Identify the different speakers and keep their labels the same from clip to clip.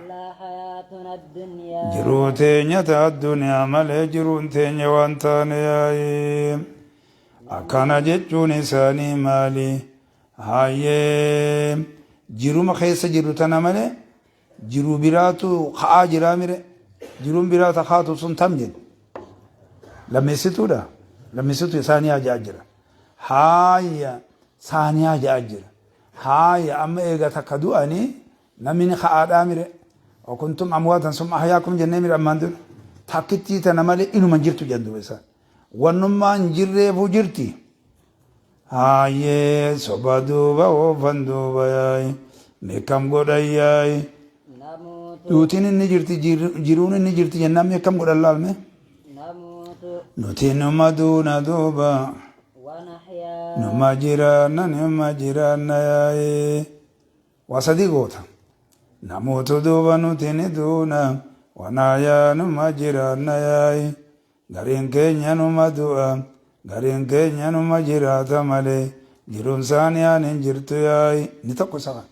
Speaker 1: إلا حياتنا الدنيا
Speaker 2: Jiruu teenya ta addunyaa malee jiruun teenya waan taane yaayi. Akkana jechuun isaanii maali? Hayyee jiruma keessa jirru tana malee jiruu biraatu ka'aa jiraa mire jiruun biraa ta kaatu sun tam jedhu. Lammeessituudha. Lammeessitu saaniyaa ja'a jira. Haayya saaniyaa ja'a jira. Haayya amma eega takka du'anii namni ka'aadhaa mire. Wakuntum amwaatan summa ahyaakum jennee mire ammaan dura. Takkittii tana malee inuma hin jirtu jedhan duuba isaan. Wannummaan hin jirreefuu jirti. Haayee soba duuba oofan duuba yaayi. Meekam godhan yaayi.
Speaker 1: نموت
Speaker 2: Duutiin inni jirti jiruun inni jirti jennaan meekam godhan laalme.
Speaker 1: نموت
Speaker 2: Nuti numa duuna duuba.
Speaker 1: ونحيا
Speaker 2: Numa jiraanna numa jiraanna yaayi. Waa sadii goota. Namoota duuba nuti ni duuna. Wanaayaa numa jiraanna yaayi. Gariin keenya numa du'a. Gariin keenya numa jiraata malee. Jiruun saaniyaan hin jirtu yaayi. Ni tokko isa kana.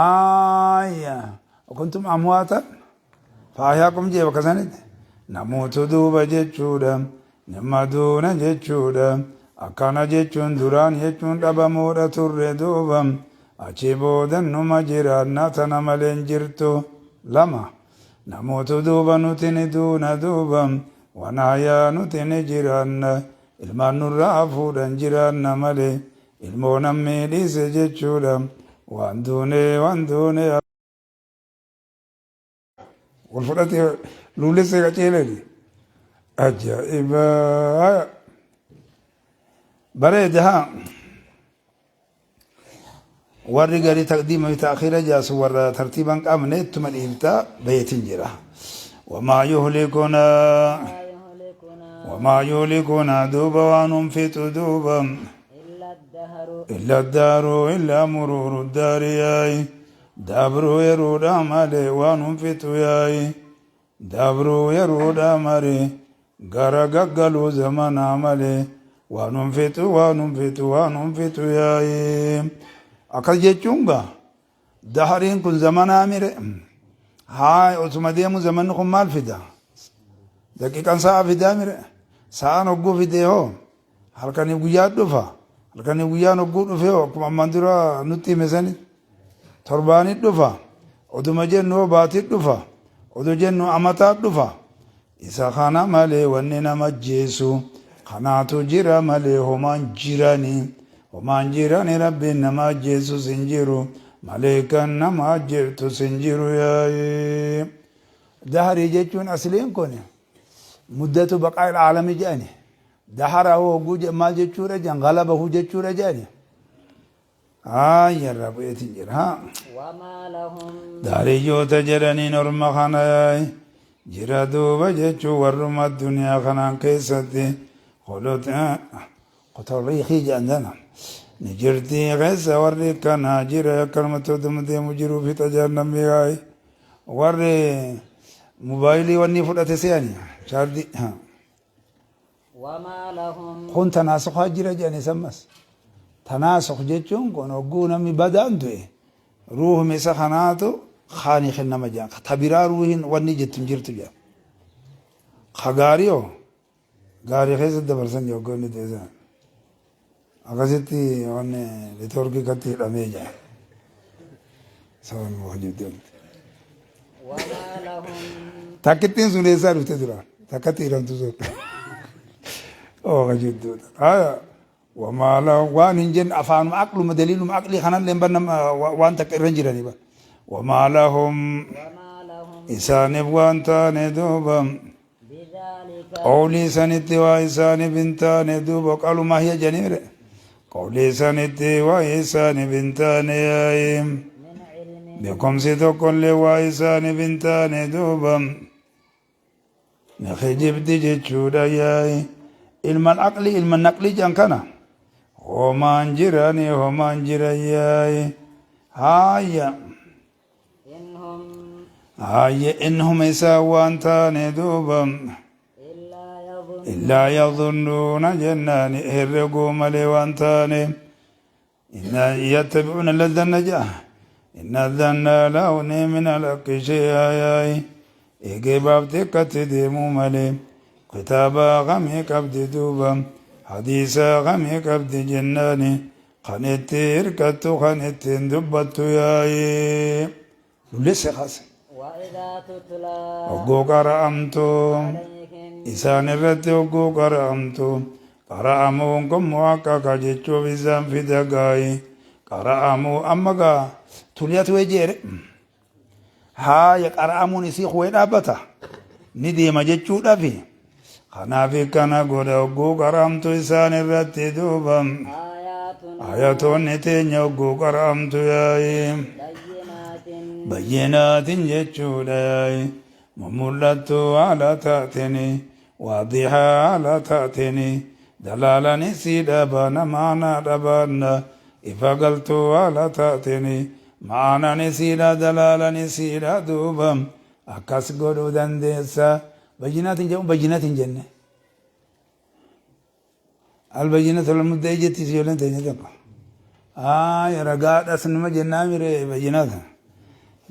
Speaker 2: Aayya. Kuntum amwaatan faahyaakum jee bakka sanitti. Namoota duuba jechuudha. Nama duuna jechuudha. Akkana jechuun duraan jechuun dhabamuudha turre duuba. Achi booda numa jiraanna tana malee hin jirtu. Lama. Namoota duuba nuti ni duuna duuba. Wanaayaa nuti ni jiraanna. Ilmaan nurraa fuudhan jiraanna malee. Ilmoo namni dhiise jechuudha. Waan duune waan duune. Wal fudhatee luulessee qaceelani. Ajaa'iba! Bareeda haa. Warri garii taqdiima fi ta'khiira jaasu warra tartiiba hin qabne ittuma dhiiftaa bayeetiin jira. Wamaa yuhlikunaa
Speaker 1: ما يهلكنا
Speaker 2: wamaa yuhlikunaa duuba waan nun fixu duuba
Speaker 1: إلا الدهر
Speaker 2: illa daaru illa muruuru daari yaayi dabruu yeruudha malee waan nun fixu yaayi dabruu yeruudha malee gara gaggaluu zamanaa malee waan nun fixu waan nun fixu waan nun fixu yaayi akkas jechuun gaa dahariin kun zamanaa mire haa osuma deemu zamanni kun maal fida daqiiqaan sa'a fidaa mire sa'aan hogguu fidee hoo halkanii guyyaa dhufa halkanii guyyaan hogguu dhufe hoo akkuma ammaan dura nutti hime sani torbaanit dhufa oduma jennu hoo baatit dhufa odo jennu amataa dhufa isa kana malee wanni nama ajjeesu kanaatu jira malee homaan jirani homaan jirani rabbiin nama ajjeesus hin jiru maleekan nama ajjeeftus hin jiru yaayi dahrii jechuun asliin kun muddatu baqaa ilaalami jedhani dahara hogguu maal jechuudha jedhan galabahu jechuudha jedhani Haayya irraa bu'eetiin jira. Haa.
Speaker 1: وما لهم
Speaker 2: Daariyyoota jedhaniin orma kana jira duuba jechuun warruma addunyaa kanaan keessatti qotorriikii jedhan sana ni jirti keessa warri kanaa jira akkanumatti oduma deemu jiruu fixa jahannamii yaa'e warri mobaayilii wanni fudhate se'ani chaarjii.
Speaker 1: وما لهم
Speaker 2: Kun tanaasukaa jira jedhani sammas. Tanaasuk jechuun kun hogguu namni badaan du'e ruuhuma isa kanaatu kaanii kennama jedhan. Ta biraa ruuhin wanni jettu hin jirtu jedhan. Ka gaarii hoo gaarii keessa dabarsan jedhu hogguu inni du'e sana. Akkasitti wanni neetwoorkii katti hidhamee jedhan. Sababni immoo hojii deemte.
Speaker 1: وما لهم
Speaker 2: Takkittiin sun eessaa dhufte duraan? Takkatti hidhamtu sun. Oo hojjettuudha. Haya. Wamaa lahum waan hin jenne afaanuma aqluma daliiluma aqlii kanallee ban waan takka irra hin jiranii ba. Wamaa lahum
Speaker 1: وما لهم
Speaker 2: isaaniif waan taane duuba
Speaker 1: بذلك
Speaker 2: qawlii sanitti waa isaaniif hin taane duuba qalumaa hiya janiire. Qawlii sanitti waa isaaniif hin taane yaa'i.
Speaker 1: من علم
Speaker 2: Beekumsi tokkollee waa isaaniif hin taane duuba. Ni kijibdi jechuudha yaa'i. Ilman aqlii ilman naqlii jedhan kana. Homaan jirani homaan jiran yaa'i. Haaya.
Speaker 1: إنهم
Speaker 2: Haaya innhum isaan waan taane duuba.
Speaker 1: إلا يظن
Speaker 2: Illaa yadhunnuuna jennaani herreguu malee waan taane. Inna yattabi'uuna illa dhanna ja'a. Inna dhanna laa yugnii min alhaqqi shay'aa yaayi eegee baaftee akkatti deemuu malee kitaaba kamii qabdi duuba hadiisa kamii qabdi jennaani kan itti hirkattu kan ittiin dubbattu yaayi lulleesse kaase.
Speaker 1: وإذا تتلى
Speaker 2: Hogguu qara'amtu
Speaker 1: عليهم
Speaker 2: isaan irratti hogguu qara'amtu qara'amuun kun muhaqqaqa jechuuf isaan fida gaayi qara'amuu amma gaa tuliyatu jeere haaya qara'amuun isii kuwee dhaabbata ni deema jechuudhafi kanaaf kana godha hogguu qara'amtu isaan irratti duuba
Speaker 1: آياتنا
Speaker 2: ayatoonni teenya hogguu qara'amtu yaayi
Speaker 1: بينات
Speaker 2: bayyinaatin jechuudha yaayi mumul'attu haala taateni waadihaa haala taateni dalaalan isii dhabaana maanaa dhabaanna ifa galtuu haala taateni maanaan isiidha dalaalan isiidha duuba akkas godhuu dandeessa bayyinaatin jedhu bayyinaatin jenne albayyinatu lamudda jetti ijoolleen teenya tokko ay ragaadhas numa jennaa mire bayyinaata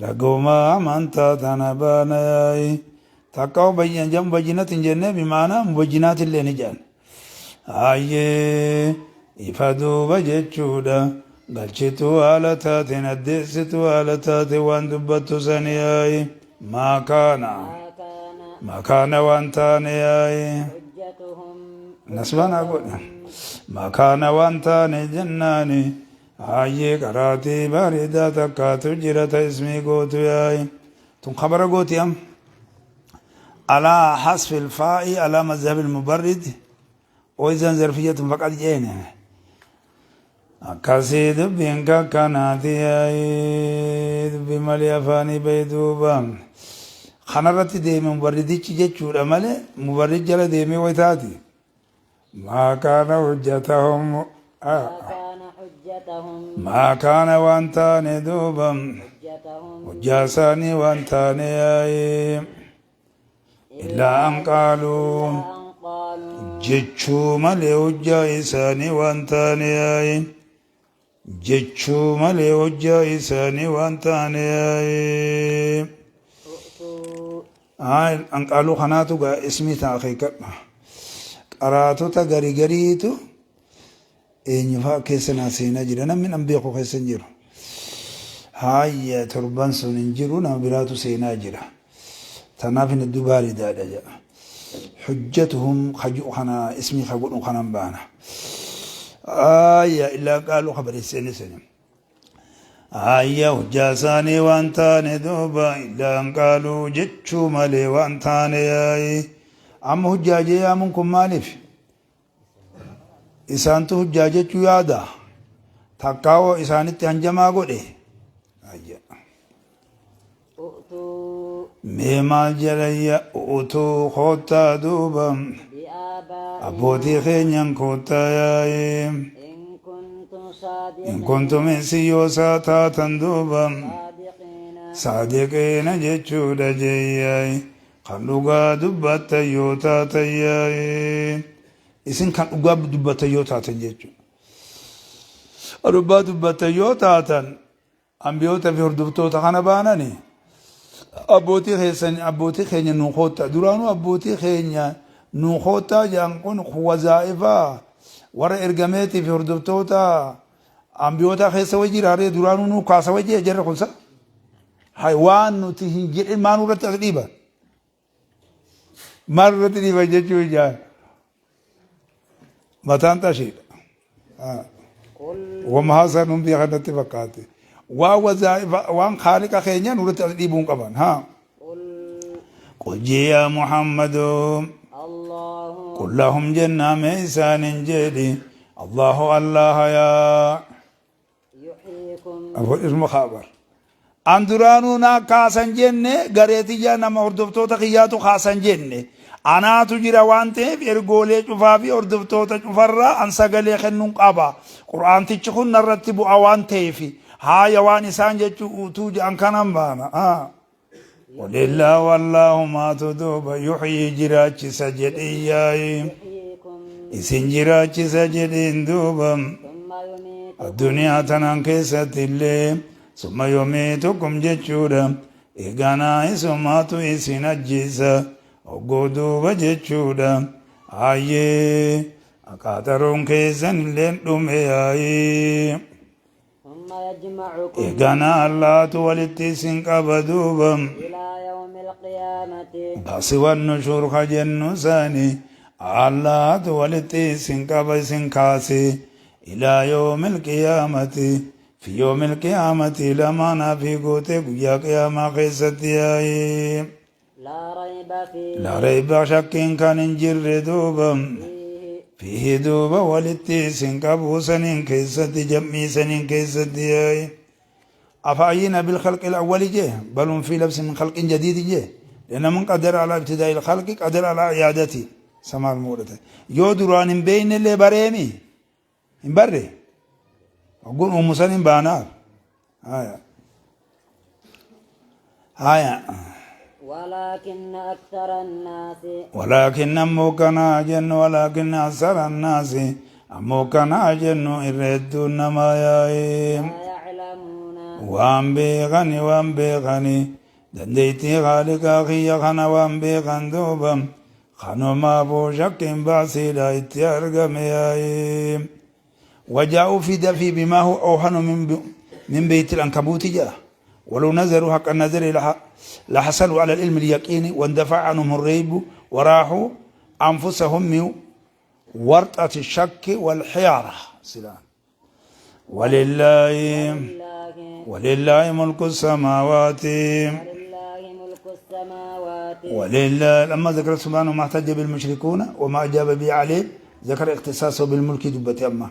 Speaker 2: raguma amantaa tana baana yaayi takka bayyan jedhamu bayyinatin jenne bimaanaa mubayyinaatillee ni jedhan ayyee ifa duuba jechuudha galchituu haala taateen addeessituu haala taate waan dubbattu sani yaayi maa kaana
Speaker 1: ما كان
Speaker 2: maa kaana waan taane yaayi
Speaker 1: حجتهم
Speaker 2: nasbanaa godha maa kaana waan taane jennaani hayyee qaraatii bareedaa takkaatu jira ta ismii gootu yaayi tun khabara gooti am alaa hasfi ilfaa'i alaa mazhabi ilmubarrid وإذا ظرفية فقد جئنا akkasii dubbiin kakkanaati yaayi dubbii malee afaanii beeyduuba kanarratti deeme mubarridichi jechuudha malee mubarrid jala deemee waytaati maa kaana hujjatahum
Speaker 1: ما كان حجتهم
Speaker 2: maa kaana waan taane duuba
Speaker 1: حجتهم
Speaker 2: hujjaa isaanii waan taane yaayi illaa an qaaluu
Speaker 1: أن قالوا
Speaker 2: jechuu malee hujjaa isaanii waan taane yaayi jechuu malee hujjaa isaanii waan taane yaayi
Speaker 1: ائتوا
Speaker 2: an qaaluu kanaatu gaa ismii ta'a akeekkadha qaraatota garii gariitu eenyufaa keessa naa seenaa jira namni an beeku keessa hin jiru haayya torban sun hin jiru nama biraatu seenaa jira tanaaf hin hedduu baaridaadha jedha hujjatuhum kaju kana ismii ka godhu kanan baana haayya illaa qaaluu kabareesseni seni haayya hujjaa isaanii waan taane duuba illaa an qaaluu jechuu malee waan taane yaayi amma hujjaa jee yaamuun kun maaliif isaantu hujjaa jechuu yaada takkaawoo isaanitti hanjamaa godhe Ayya.
Speaker 1: ائتوا
Speaker 2: mee maal jedhayya utuu koottaa duuba
Speaker 1: بآبائنا
Speaker 2: abbootii keenyan koottaa yaaye
Speaker 1: إن كنتم
Speaker 2: in
Speaker 1: صادقين
Speaker 2: kuntum isin yoosaa taatan duuba
Speaker 1: صادقين
Speaker 2: saadiqiina jechuudha jeeyyaay kan dhugaa dubbattan yoo taatan yaaye isin kan dhugaa dubbattan yoo taatan jechuudha dhugaa dubbattan yoo taatan ambiyoota fi hordoftoota kana baanani abbootii keessan abbootii keenya nuu koottaa duraanuu abbootii keenya nuu koottaa jedhan kun wazaa'ifaa warra ergameetii fi hordoftoota ambiyoota keessa wajji jiraaree duraanuu nuu kaasa wajji jarri kunsa hay waan nuti hin jedhin maal irratti as dhiiban maal irratti dhiiban jechuu ijaan mataan xashiidha
Speaker 1: قل
Speaker 2: wama haasanuun biyya kanatti fakkaate waan wazaa'ifa waan khaaliqa keenya nurratti as dhiibuun qaban haa
Speaker 1: قل
Speaker 2: قل يا محمد
Speaker 1: الله
Speaker 2: قل لهم جنة ميسان جدي الله الله يا
Speaker 1: يحييكم
Speaker 2: أبو اسم خبر an duraanuu naa kaasan jenne gareetiyyaa nama hordoftoota kiyyaatu kaasan jenne anaatu jira waan ta'eef ergoolee cufaa fi hordoftoota cufarraa an sagalee kennuun qaba qur'aantichi kun narratti bu'a waan ta'eef haaya waan isaan jechuu utuu jedhan kanan baana qulillaa wallaahumaatu duuba yuxyii jiraachisa jedhiyyaayi
Speaker 1: يحييكم
Speaker 2: isin jiraachisa jedhiin duuba
Speaker 1: ثم يميتكم
Speaker 2: addunyaa tanaan keessatti illee Summa yumiitukum jechuudha. Eeganaa isumaatu isin ajjeesa. Hogguu duuba jechuudha. Hayyee qaxaroon keessan illeen dhume yaa'ii.
Speaker 1: ثم يجمعكم
Speaker 2: Eeganaa Allaatu walitti isin qaba duuba.
Speaker 1: إلى يوم القيامة
Speaker 2: Baasi wan nushuur ka jennu sani Allaatu walitti isin qaba isin kaase ilaa yoomil qiyaamati fi yoomil qiyaamati lamaanaa fi gootee guyyaa qiyaamaa keessatti yaa'ee.
Speaker 1: لا ريب فيه
Speaker 2: Laa rayba shakkiin kan hin jirre duuba.
Speaker 1: فيه
Speaker 2: Fiihi duuba walitti isin qabuu saniin keessatti jammii saniin keessatti yaa'e. أفعينا بالخلق الأول جه بل هم في لبس من خلق جديد جه لأن من قدر على ابتداء الخلق قدر على إعادته سماع المورد يو دران بين اللي بريمي بري أقول أم سنين بانار هايا هايا
Speaker 1: ولكن أكثر الناس
Speaker 2: ولكن أمو كان جن ولكن أكثر الناس أمو كان جن إردون ما يايم
Speaker 1: لا يعلمون
Speaker 2: waan beekani waan beekani dandeettii haaliqaa kiyya kana waan beekan duuba kanumaafuu shakkiin baasiidha itti argame yaa'ee وجاءوا في دفي بما هو أوهن من بيت العنكبوت جاء ولو نظروا حق النظر لحصلوا على العلم اليقيني واندفع عنهم الريب وراحوا أنفسهم من ورطة الشك والحيرة سلام ولله
Speaker 1: ولله
Speaker 2: ولله ملك السماوات
Speaker 1: ولله ملك السماوات
Speaker 2: ولله لما ذكر سبحانه ما احتج بالمشركون وما أجاب به عليه ذكر اختصاصه بالملك دبت أما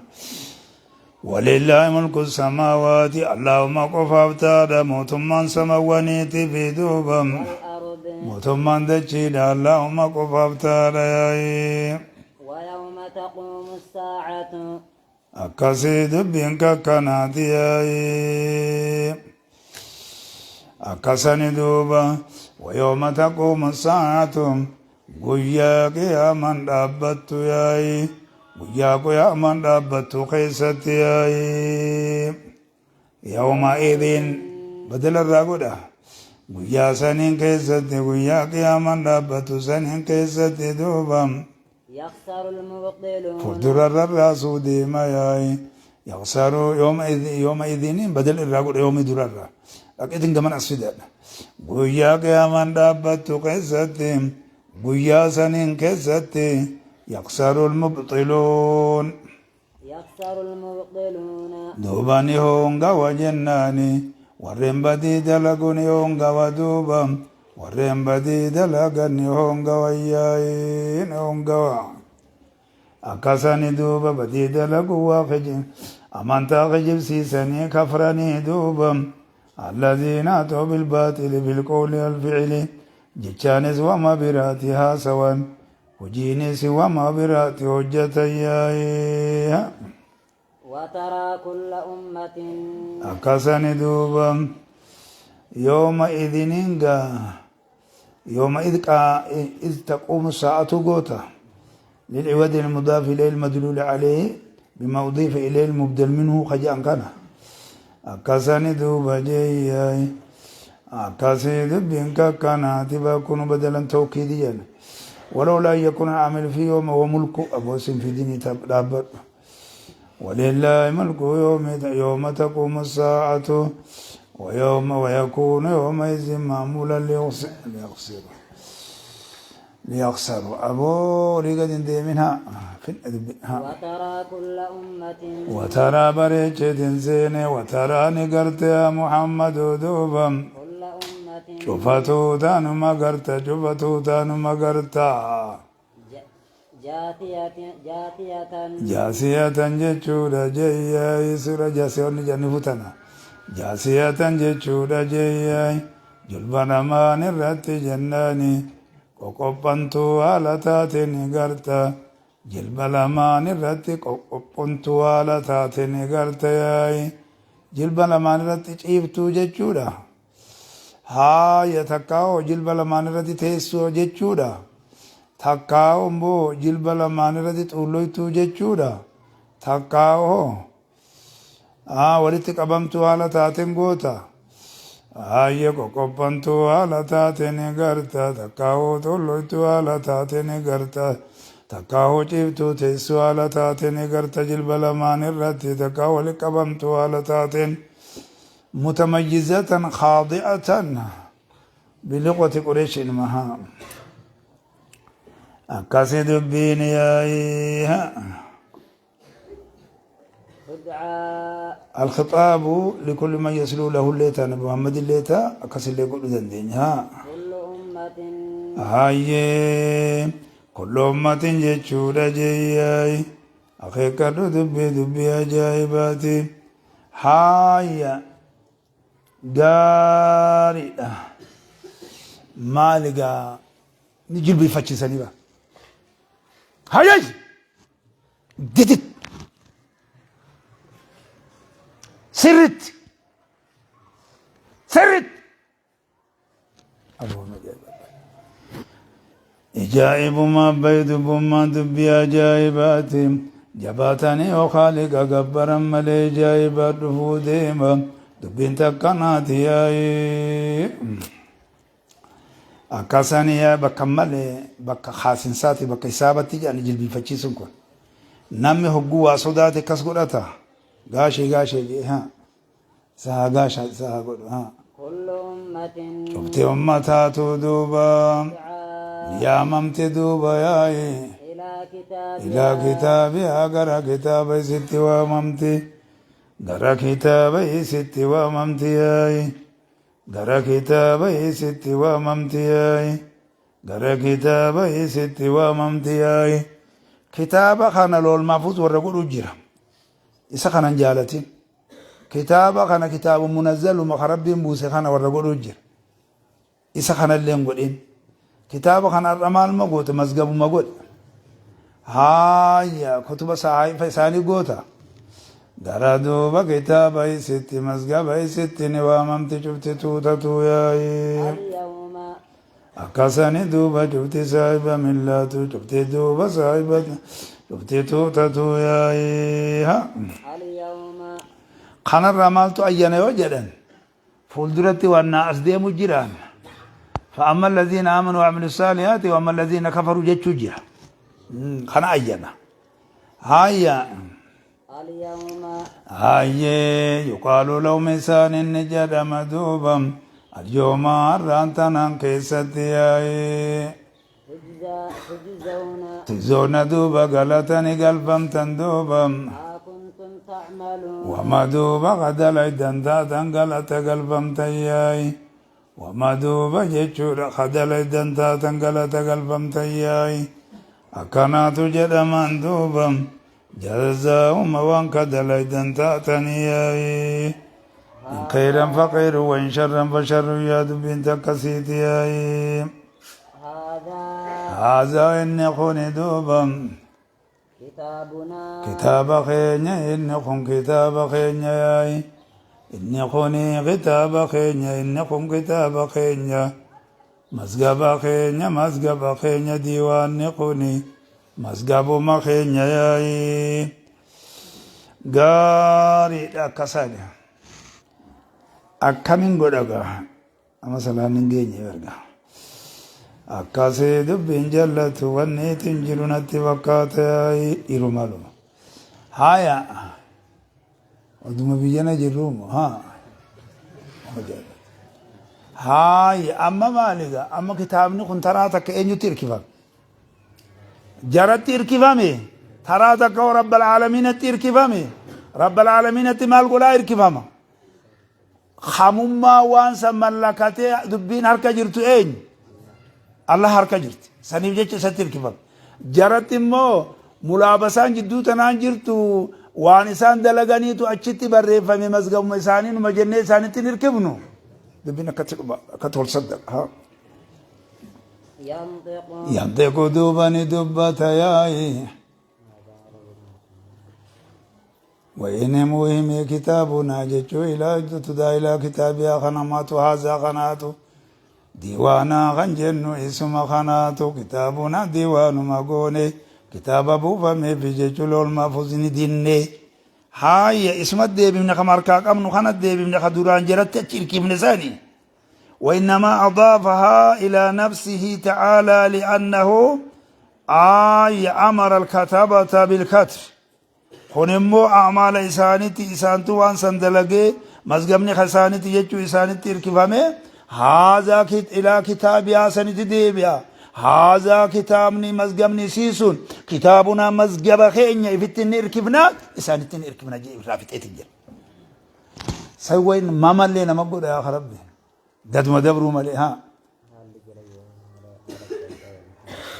Speaker 2: ولله ملك السماوات اللهم qofaaf mootummaan samawwaniiti fi duuba
Speaker 1: والأرض
Speaker 2: mootummaan dachiidha اللهم qofaaf taadha.
Speaker 1: ويوم تقوم الساعة
Speaker 2: Akkasii dubbiin kakkanaati yaa'ee. Akkasani duuba ويوم تقوم الساعة guyyaa qiyaamaan dhaabbattu yaa'ee guyyaa qiyaamaan dhaabbattu keessatti yaa'ee يومئذ badala irraa godha guyyaa saniin keessatti guyyaa qiyaamaan dhaabbattu saniin keessatti duuba
Speaker 1: يخسر المبطلون
Speaker 2: fuuldura rarraasuu deema yaa'e يخسر يومئذ يومئذ badal irraa godha yoomi durarraa dhaqiitiin gaman as fidaadha guyyaa qiyaamaan dhaabbattu keessatti guyyaa saniin keessatti يخسر المبطلون
Speaker 1: يخسر المبطلون
Speaker 2: duuba ni hongawa jennaani warreen badii dalagu ni hongawa duuba warreen badii dalagan ni hongawa yaa'ee ni hongawa akkasani duuba badii dalagu waa kijib amantaa kijibsiisanii kafranii duuba الذين أتوا بالباطل بالقول والفعل jechaanis wama biraati haasawan hojiinis wama biraati hojjetan yaa'ee.
Speaker 1: وترى كل أمة
Speaker 2: Akkasani duuba يومئذ يومئذ إذ تقوم الساعة goota للعوض المضاف إليه المدلول عليه بما أضيف إليه المبدل منه خجأ كان akkasani duuba jeeyyaay akkasii dubbiin kakkanaati bakunu بدلا توكيديا ولولا أن يكون العامل في يوم وملك أبوس في ديني تدابر ولله ملك يوم يوم تقوم الساعة ويوم ويكون يومئذ معمولا ليخسر ليخسر أبو لقد منها في ها.
Speaker 1: وترى كل أمة
Speaker 2: وترى بريتش زيني وترى ni garta يا محمد دوبا
Speaker 1: كل أمة
Speaker 2: cufatuu taanuma garta cufatuu taanuma garta
Speaker 1: جاثية جاثية
Speaker 2: جاثية jechuudha jeeyyaay sura jaasiyoonni janni futana جاثية jechuudha jeeyyaay jilba namaan irratti jennaani qoqophantuu haala taate ni garta jilba lamaan irratti qoqophantuu haala taate ni garta yaay jilba lamaan irratti ciiftuu jechuudha haaya takkaa'oo jilba lamaan irratti teessoo jechuudha takkaa'oo immoo jilba lamaan irratti xulloytuu jechuudha takkaa'oo Walitti qabamtuu haala taateen goota. Haayye qoqqophantuu haala taateen ni garta. Takkaahuu tolloytuu haala taateen ni garta. Takkaahuu ciiftuu teessuu haala taateen ni garta jilba lamaan irratti. Takkaa walitti qabamtuu haala taateen. Mutamayyizatan khaadi'atan biliqoti Qureesh ilmahaa. Akkasi dubbiin yaa'ii.
Speaker 1: تدعى.
Speaker 2: الخطاب لكل من يسلو له الليتا نبي محمد الليتا أكس اللي قل دندين ها.
Speaker 1: كل أمة.
Speaker 2: هاي كل أمة جتشورا جياي أخي كدو دبي دبي أجايباتي هاي غاري مالغا نجيب بيفتشي با هاي ديدت سرت سرت Ajaa'ibuma abbay dubbummaan dubbii ajaa'ibaati. Jabaatanii yoo Khaaliqa gabbaran malee ajaa'ibaa dhufuu deema. Dubbiin takkanaati yaa'ii. Akkasanii yaa bakka malee bakka haasinsaati bakka hisaabatti jedhani jilbiinfachiisuun kun. Namni hogguu waa sodaate akkas godhata. Gaashee gaashee jee haa. Isa haa gaasha isa haa godhu haa.
Speaker 1: Kullu ummatin.
Speaker 2: Cufti ummataatu duuba.
Speaker 1: Du'aa.
Speaker 2: Yaamamti duuba yaa'i.
Speaker 1: Ilaa kitaabihaa.
Speaker 2: Ilaa kitaabihaa gara kitaaba isitti waamamti. Gara kitaaba isitti waamamti yaa'i. Gara kitaaba isitti waamamti yaa'i. Gara kitaaba isitti waamamti yaa'i. Kitaaba kana lool mahfuuz warra godhu jira. Isa kana hin jaalatin. Kitaaba kana kitaabu munazzaluma ka Rabbiin buuse kana warra godhuu jira. Isa kanallee hin godhin. Kitaaba kana har'a maaluma goota mazgabuma godhe. Haaya kutuba sahaa'ifa isaanii goota. Gara duuba kitaaba isitti mazgaba isitti ni waamamti cufti tuutatuu yaa'ii.
Speaker 1: Al-yawma.
Speaker 2: Akkasani duuba cufti saahiba millaatu cufti duuba saahiba cufti tuutatu yaa'ii.
Speaker 1: Al-yawma.
Speaker 2: Kanarraa maaltu ayyana yoo jedhan fuulduratti waan naa as deemu jiraan. Fa'amma allaziina aamanu wa amilu saalihaati wa amma allaziina kafaru jechuu jira. Kana ayyana. Haayya.
Speaker 1: Al-yawma.
Speaker 2: Hayyee yuqaalu lahum isaanin ni jedhama duuba al-yawma har'aan tanaan keessatti yaa'ee.
Speaker 1: Tujzawna.
Speaker 2: Tujzawna duuba galata ni galfamtan duuba.
Speaker 1: Maa kuntum ta'maluun.
Speaker 2: Wama duuba kadalaydan taatan galata galfamtan yaa'i. Wama duuba jechuudha kadalaydan taatan galata galfamtan yaa'i. Akkanaatu jedhamaan duuba jazaa'uma waan kadalaydan taatanii yaa'i. In khayran fa khayru wa in sharran fa sharru yaa dubbiin takkasiiti yaa'i. Haazaa inni kuni duuba kitaaba keenya inni kun kitaaba keenya yaa'i. Inni kuni kitaaba keenya inni kun kitaaba keenya mazgaba keenya mazgaba keenya diiwaanni kuni mazgabuma keenya yaa'i. Gaariidha akkasani. Akkamin godha gaa amma salaan hin geenye erga. Akkasii dubbiin jallatu wanni itin jiru natti fakkaata yaa'i dhiiruma luma. Haaya oduma biyyana jirruumo haa. Haaya amma maaliga amma kitaabni kun taraa takka eenyutti hirkifame? Jaratti hirkifame taraa takka hoo rabbal aalamiinatti hirkifame rabbal aalamiinatti maal godhaa hirkifama? Hamummaa waan san mallakatee dubbiin harka jirtu eenyu? Allah harka jirti. Saniif jecha isatti hirkifame. Jaratti immoo mulaabasaan jidduu tanaan jirtu waan isaan dalaganiitu achitti barreeffame mazgabuma isaanii numa jennee isaanitti hin hirkifnu. Dubbiin akkatti dhuma akkatti wal saddaqa.
Speaker 1: Yanxiqu.
Speaker 2: Yanxiqu duuba ni dubbata yaa'i. Wa'inhim wahimee kitaabunaa jechuu ilaa tudaa ilaa kitaabiyaa kanamaatu haazaa kanaatu diiwaanaa kan jennu isuma kanaatu kitaabunaa diiwaanuma goone kitaaba buufameefi jechuu lool mahfuuz ni dinne. Haaya isuma deebifne kama harkaa qabnu kana deebifne ka duraan jalatti achi irkifne sani. وإنما أضافها إلى نفسه تعالى لأنه آي أمر الكتبة بالكتب. Kun immoo a'maala isaanitti isaantu waan san dalagee mazgabni isaanitti jechuu isaanitti hirkifame haazaa ilaa kitaabiyaa sanitti deebi'a. Haazaa kitaabni mazgabni isii sun kitaabunaa mazgaba keenya ifitti inni hirkifna isaanitti inni hirkifna jee irraa fixeeti jira. Saywain mamallee nama godha yaa rabbi. Daduma dabruu malee haa.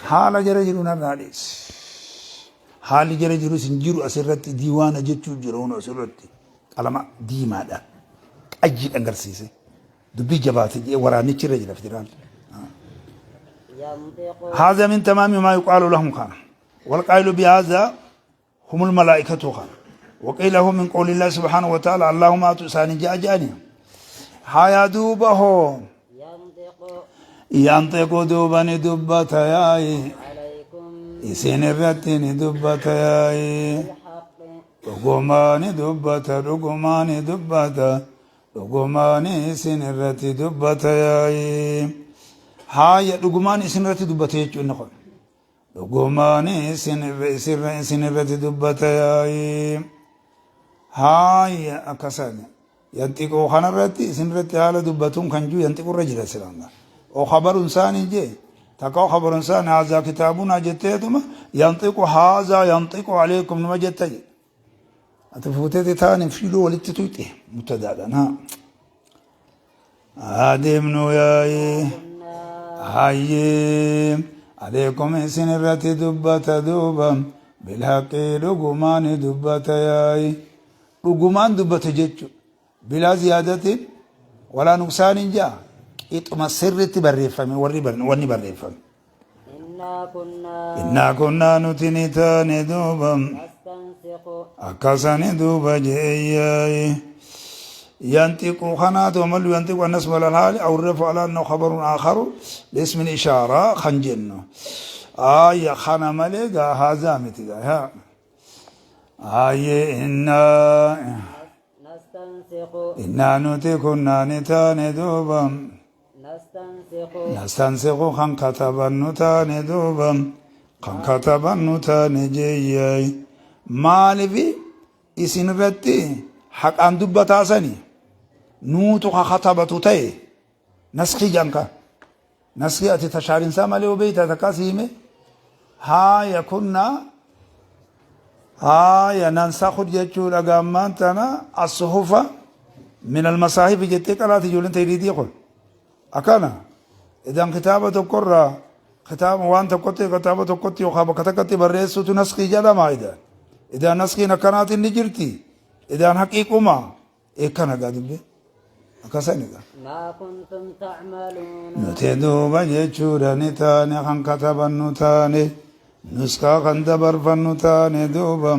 Speaker 2: Haala jara jiru narraa dhiisi. Haalli jara jirus hin jiru asirratti diiwaana jechuu jira hunu asirratti qalama diimaadhaan qayyiidhaan garsiise dubbii jabaate jedhee waraannichi irra jira federaal.
Speaker 1: ينطق
Speaker 2: هذا من تمام ما يقال لهم كان والقائل بهذا هم الملائكة كان وقيل هو من قول الله سبحانه وتعالى اللهم آتوا ساني جاء جاني هيا دوبه
Speaker 1: ينطق
Speaker 2: ينطق دوبني دبة ياي
Speaker 1: عليكم
Speaker 2: isin irratti ni dubbata yaa'i
Speaker 1: بالحق
Speaker 2: dhugumaa ni dubbata dhugumaa ni dubbata dhugumaa ni isin irratti dubbata yaa'i haaya dhugumaan isin irratti dubbata jechuun inni kun dhugumaa ni isin isin irratti dubbata yaa'i haaya akkasani yanxiquu kanarratti isin irratti haala dubbatuun kan jiru yanxiqu irra jira silaan oo khabarun isaanii jee takka oo khabarun isaanii haazaa kitaabunaa jetteetuma yanxiqu haazaa yanxiqu aleykum numa jetta jedhe ati fuuteeti taani fiiluu walitti tuyxe mubtadaadhaan haa adeemnu yaa'ee
Speaker 1: كنا
Speaker 2: hayyee aleykum isin irratti dubbata duuba bilhaqii dhugumaan dubbata yaa'i dhugumaan dubbata jechu bilaa ziyaadatiin walaa nuqsaaniin ja'a qixuma sirritti barreeffame warri wanni barreeffame.
Speaker 1: إنا كنا
Speaker 2: Innaa kunnaa nuti ni taane duuba
Speaker 1: نستنسخ
Speaker 2: akkasani duuba je'eyyaayi. ينطق خنات ومل ينطق النصب على الحال أو الرفع على أنه خبر آخر لاسم الإشارة خنجن آية خنا ملك هذا متى ها آية إنا
Speaker 1: نستنسخ
Speaker 2: إنا نتي كنا نتان دوبا
Speaker 1: نستنسخ
Speaker 2: نستنسخ خن كتب النتان دوبا خن كتب النتان جيي مالفي isin irratti haqaan dubbataasani nuutu ka katabatu ta'e naskii janka naskii ati tashaarinsaa malee obeeyta takka siime haaya kunna haaya nansakhu jechuudha gaammaan tana assuhufa min almasaahifi jettee qalaati ijoolleen tayriidii kun akkana idan kitaaba tokkorraa kitaaba waan tokkotti kitaaba tokkotti yookaan bakka takkatti barreessutu naskii jedhama idan idan naskiin akkanaatiin ni jirti idan haqiiquma eekkana gaa dubbe akkasani gaa
Speaker 1: ما كنتم تعملون
Speaker 2: nuti duuba jechuudha ni taane kan katabannu taane nuskaa kan dabarfannu taane duuba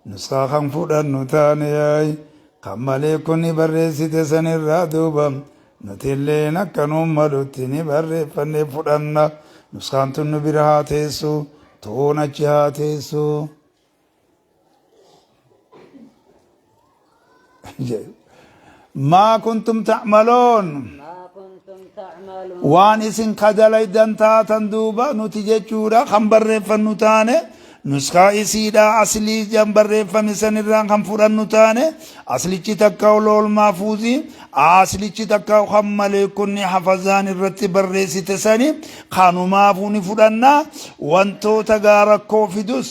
Speaker 2: nuskaa kan fudhannu taane yaay kan maleekonni barreessite sanirraa duuba nuti illeen akka nuun malutti ni barreeffanne fudhanna nuskaan tun nu bira haa teessu toon achi haa teessu. ما كنتم تعملون
Speaker 1: ما كنتم تعملون
Speaker 2: waan isin kadalaydan taatan duuba nuti jechuudha kan barreeffannu taane nuskaa isiidha aslii jan barreeffame sanirraan kan fudhannu taane aslichi takka lool maafuuzi aslichi takka kan maleekonni hafazaan irratti barreessite sani kanumaafuu ni fudhanna wantoota gaa rakkoo fidus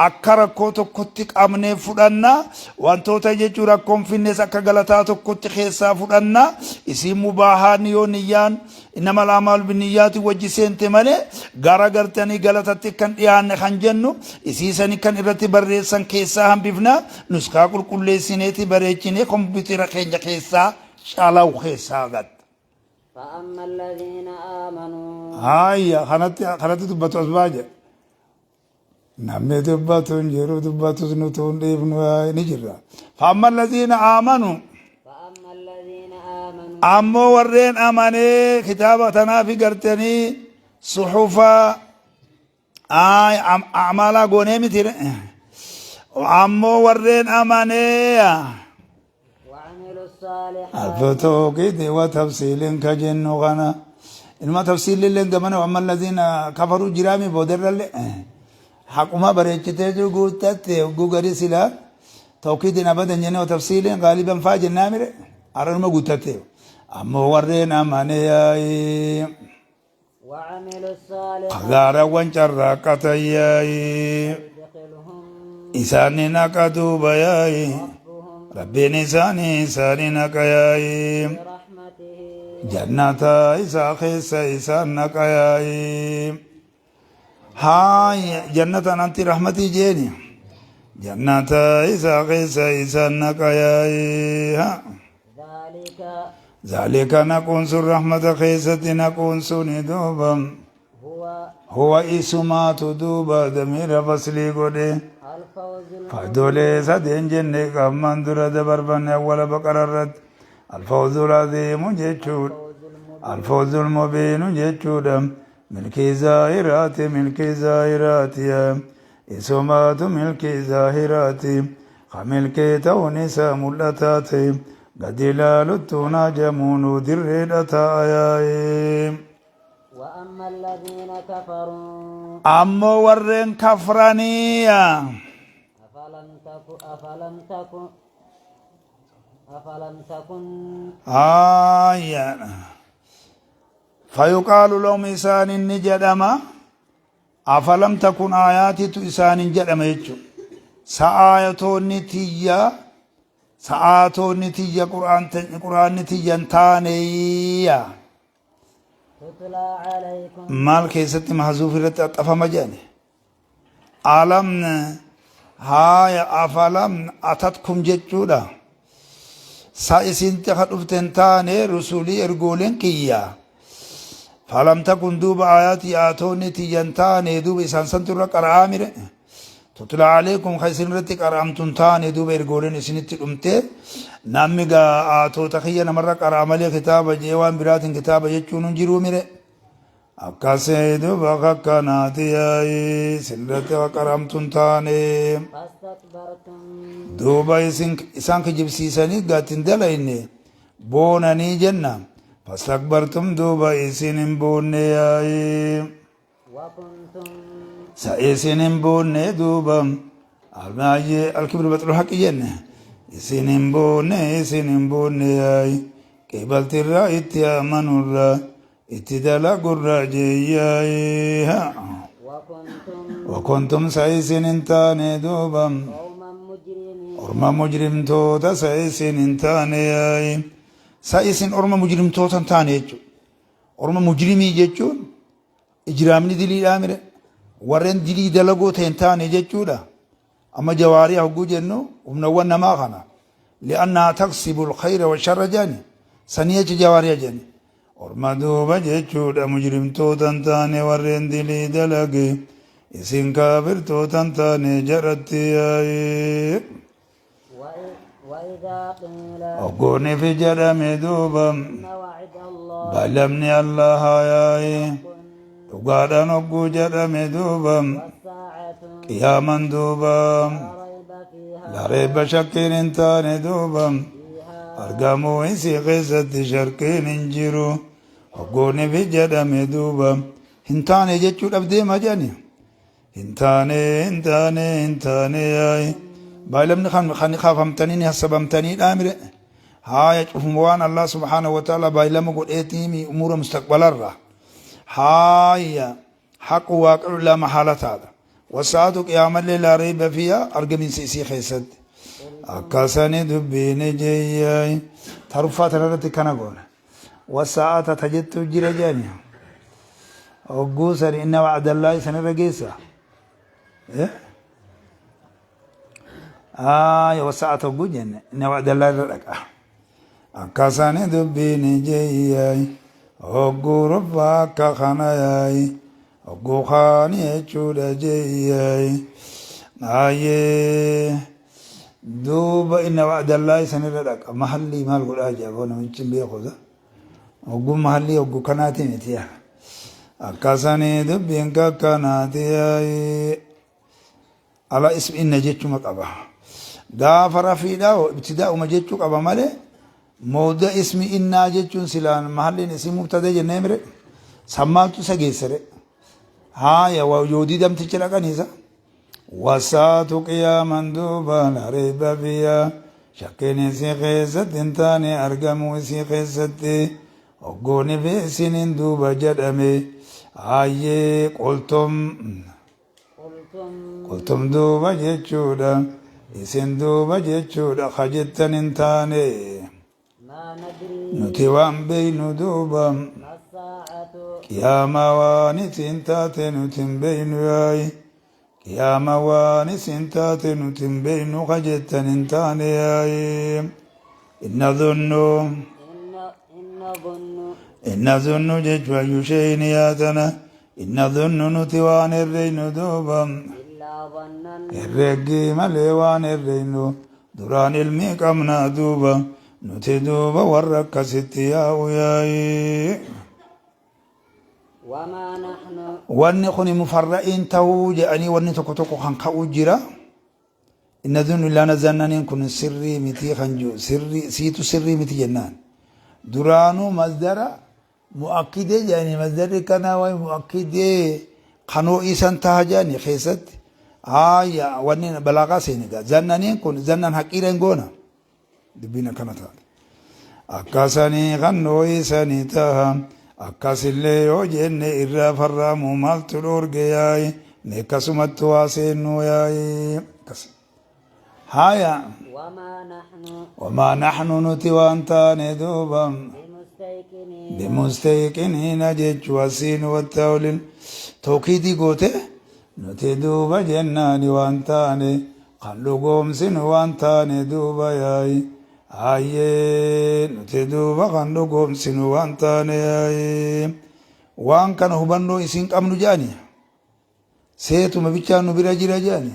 Speaker 2: akka rakkoo tokkotti qabnee fudhanna wantoota jechuun rakkoon finnes akka galataa tokkotti keessaa fudhanna isiin mubaahaan yoo niyyaan innama al'amaalu biniyyaati wajji seente malee gara gartanii galatatti kan dhiyaanne kan jennu isiisani kan irratti barreessan keessaa hambifna nuskaa qulqulleessineeti bareechinee kompiitara keenya keessaa calaw keessaa gad.
Speaker 1: فأما الذين آمنوا
Speaker 2: Haayya kanatti kanatti dubbatu as baa jedha. Namni dubbatu hin jiru dubbatus nuti hin dhiifnu ni jirra. Faamma allaziina aamanu
Speaker 1: فأما الذين آمنوا
Speaker 2: ammoo warreen amanee kitaaba tanaafi gartanii suxufa acmaalaa goonee miti. Ammoo warreen amaneeya.
Speaker 1: وعملوا الصالحات
Speaker 2: Alfatooqiiti wa tafsiilin ka jennu kana. Ilma tafsiilillee gamana amma allaziina kafaruu jiraami boodarralle haquma bareechiteetu guuttatte hogguu gadi silaa tawkiidin abadan jennee wa tafsiilin gaaliban faa jennaa mire har'anuma guuttatte. Ammoo warreen amaneeya.
Speaker 1: وعملوا الصالحات
Speaker 2: Gaarawwan carraaqqatan yaayi.
Speaker 1: يدخلهم
Speaker 2: Isaanii naqa duuba yaayi.
Speaker 1: ربهم
Speaker 2: Rabbiin isaanii isaanii naqa yaayi.
Speaker 1: برحمته
Speaker 2: Jannata isaa keessa isaan naqa yaayi. Haaya jannata nanti rahmatii jeeni. Jannata isaa keessa isaan naqa yaayi. Ha.
Speaker 1: ذلك
Speaker 2: Zaalika naquun sun rahmata keessatti naquun suni duuba.
Speaker 1: هو
Speaker 2: Huwa isumaatu duuba damiira faslii godhe.
Speaker 1: الفوز المبين
Speaker 2: Faayidoolee sadeen jenne qaamaan dura dabarfanne awwala baqara irratti alfawzul aziimu jechuudha.
Speaker 1: الفوز المبين
Speaker 2: Alfawzul mubiinu jechuudha. Milkii zaahiraati milkii zaahiraati. Isumaatu milkii zaahiraati. Ka milkii ta'uun isaa mul'ataa ta'e gadi ilaaluttuun hajamuunuu dirreedha ta'a yaa'ee.
Speaker 1: وأما الذين كفروا
Speaker 2: Ammoo warreen kafraniya.
Speaker 1: أفلم تك أفلم تك أفلم تكن
Speaker 2: Haaya. Fayuqaalu lahum isaanin ni jedhama. Afalam takun aayaatitu isaanin jedhama jechuudha. Sa'aayatoonni tiyya sa'aatoonni tiyya quraanni tiyya hin taaneeyya.
Speaker 1: تتلى عليكم
Speaker 2: Maal keessatti mahzuuf irratti axxafama jedhani. Alam haaya afalam atatkum jechuudha. Sa isinti ka dhufte hin taane rusulii ergooleen kiyya. Falam takun duuba aayaati aatoonni tiyya hin taane duuba isaan santu irra qara'aa mire. Tutla aleekum ka isin irratti qara'amtu hin taane duuba ergooleen isinitti dhumte namni gaa aatoota kiyya namarra qara'a malee kitaaba jee waan biraatiin kitaaba jechuun hin jiruu mire. Akkasii duuba kakkanaati yaa'ii isin irratti ka qara'amtu hin taane.
Speaker 1: فاستكبرتم
Speaker 2: Duuba isin isaan kijibsiisanii gaatti hin dalayne boonanii jenna. Fastakbartum duuba isin hin boonne yaa'ii.
Speaker 1: وكنتم
Speaker 2: Sa isin hin boonne duuba almaayyee alkibru baxlu haqi jenne isin hin boonne isin hin boonne yaa'i qibaltirraa itti amanurraa itti dalagurraa jeeyyaa'i.
Speaker 1: وكنتم
Speaker 2: Wakuntum sa isin hin taane duuba
Speaker 1: قوما مجرمين
Speaker 2: orma mujrimtoota sa isin hin taane yaa'i sa isin orma mujrimtoota hin taane jechuudha. Orma mujrimii jechuun ijraamni diliidhaa mire warreen dilii dalagoo ta'e hin taane jechuudha. Amma jawaarii hogguu jennu humnawwan namaa kana. Li'annaa taksibu alkhayra wa sharra jedhani sanii jecha jawaariyaa jedhani. Orma duuba jechuudha mujrimtoota hin taane warreen dilii dalage isin kaafirtoota hin taane jaratti yaa'ee.
Speaker 1: وإذا قيل
Speaker 2: Hoggoonni fi jedhame duuba
Speaker 1: إن وعد الله
Speaker 2: balamni Allahaa yaa'ee dhugaadhaan hogguu jedhame duuba
Speaker 1: والساعة
Speaker 2: qiyaaman duuba
Speaker 1: لا ريب فيها
Speaker 2: laa reeba shakkiin hin taane duuba
Speaker 1: فيها
Speaker 2: argamuu isii keessatti sharkiin hin jiru hoggoonni fi jedhame duuba hin taane jechuudhaaf deema jedhani hin taane hin taane hin taane yaa'i baalamni kan kan kaafamtanii ni hassabamtanii dhaamire haaya cufuma waan Allah subhaanahu wa ta'ala baay'ilama godheetii umuura mustaqbalarra haaya haqu waaqicu laa mahaalataadha wasaatu qiyaamallee laa reeba fiihaa argaminsa isii keessatti akkasani dubbiini jeeyyaay taruffaa tanarratti kana goona wasaa'ata tajettu jira jedhani hogguu sani inna wacdallaahi sanirra geessa. Haaya wasaa'ata hogguu jenne inna wacdallaahi irra dhaqa akkasani dubbiini jeeyyaay hogguu ruffaa akka kana yaay hogguu kaani jechuudha jeeyyaay ayyee duuba inna wacdallaahi sanirra dhaqa mahallii maal godhaa jira namichi hin beekuta hogguu mahallii hogguu kanaati miti akkasanii dubbiin kakkanaati yaay. Ala ismi inna jechuma qaba. Gaafa rafiidha hoo ibtidaa'uma jechuu qaba malee mawda ismi innaa jechuun silaan mahalliin isii mubtada jennee mire san maaltu isa geessere haaya yoo didamticha dhaqaniisa wasaatu qiyaaman duuba laa rayba fiihaa shakkiin isii keessatti hin taane argamuu isii keessatti hoggooni fi isiniin duuba jedhame hayyee qultum Qultum duuba jechuudha. Isin duuba jechuudha ka jettan hin taane. Nuti waan beeynu duuba. Qiyaamaa waan isin taate nuti hin beeynu yaayi. Qiyaamaa waan isin taate nuti hin beeynu ka jettan hin taane yaayi. Inna dhunnu. Inna dhunnu jechu ayyu shay'in yaatana. In nadhunnu nuti waan herreynu duuba
Speaker 1: Illaa dhannan.
Speaker 2: Herreggii malee waan herreynu duraan ilmii qabnaa duuba nuti duuba warra akkasitti yaa'u yaa'ii.
Speaker 1: Wamaa nahnu.
Speaker 2: Wanni kuni mufarra'iin ta'uu jedhanii wanni tokko tokko kan ka'u jira. Inna dhunnu illaa nazannaniin kun sirrii miti kan jiru sirrii siitu sirrii miti jennaan. Duraanuu masdara Mu'akkidee jedhanii masdarri kanaa waa'ee mu'akkidee kanoo isan taha jedhanii keessatti haaya wanni balaaqaa seene gaa zannaniin kun zannan haqiira hin goona dubbiin akkana taate akkasanii kan isanii taha akkasillee yoo jenne irraa farraamuu maaltu dhoorge yaa'i mee akkasumatti waa seennuu yaa'i akkas Haya.
Speaker 1: Wamaa nahnu.
Speaker 2: Wamaa nahnu nuti waan taane duuba.
Speaker 1: Bimustayqiniina.
Speaker 2: Bimustayqiniina jechuu asiin wattawlin tawkiidii goote nuti duuba jennaani waan taane kan dhugoomsinu waan taane duuba yaayi hayyee nuti duuba kan dhugoomsinu waan taane yaayi waan kana hubannoo isin qabnu jedhani Seetuma bichaa nu bira jira jedhani.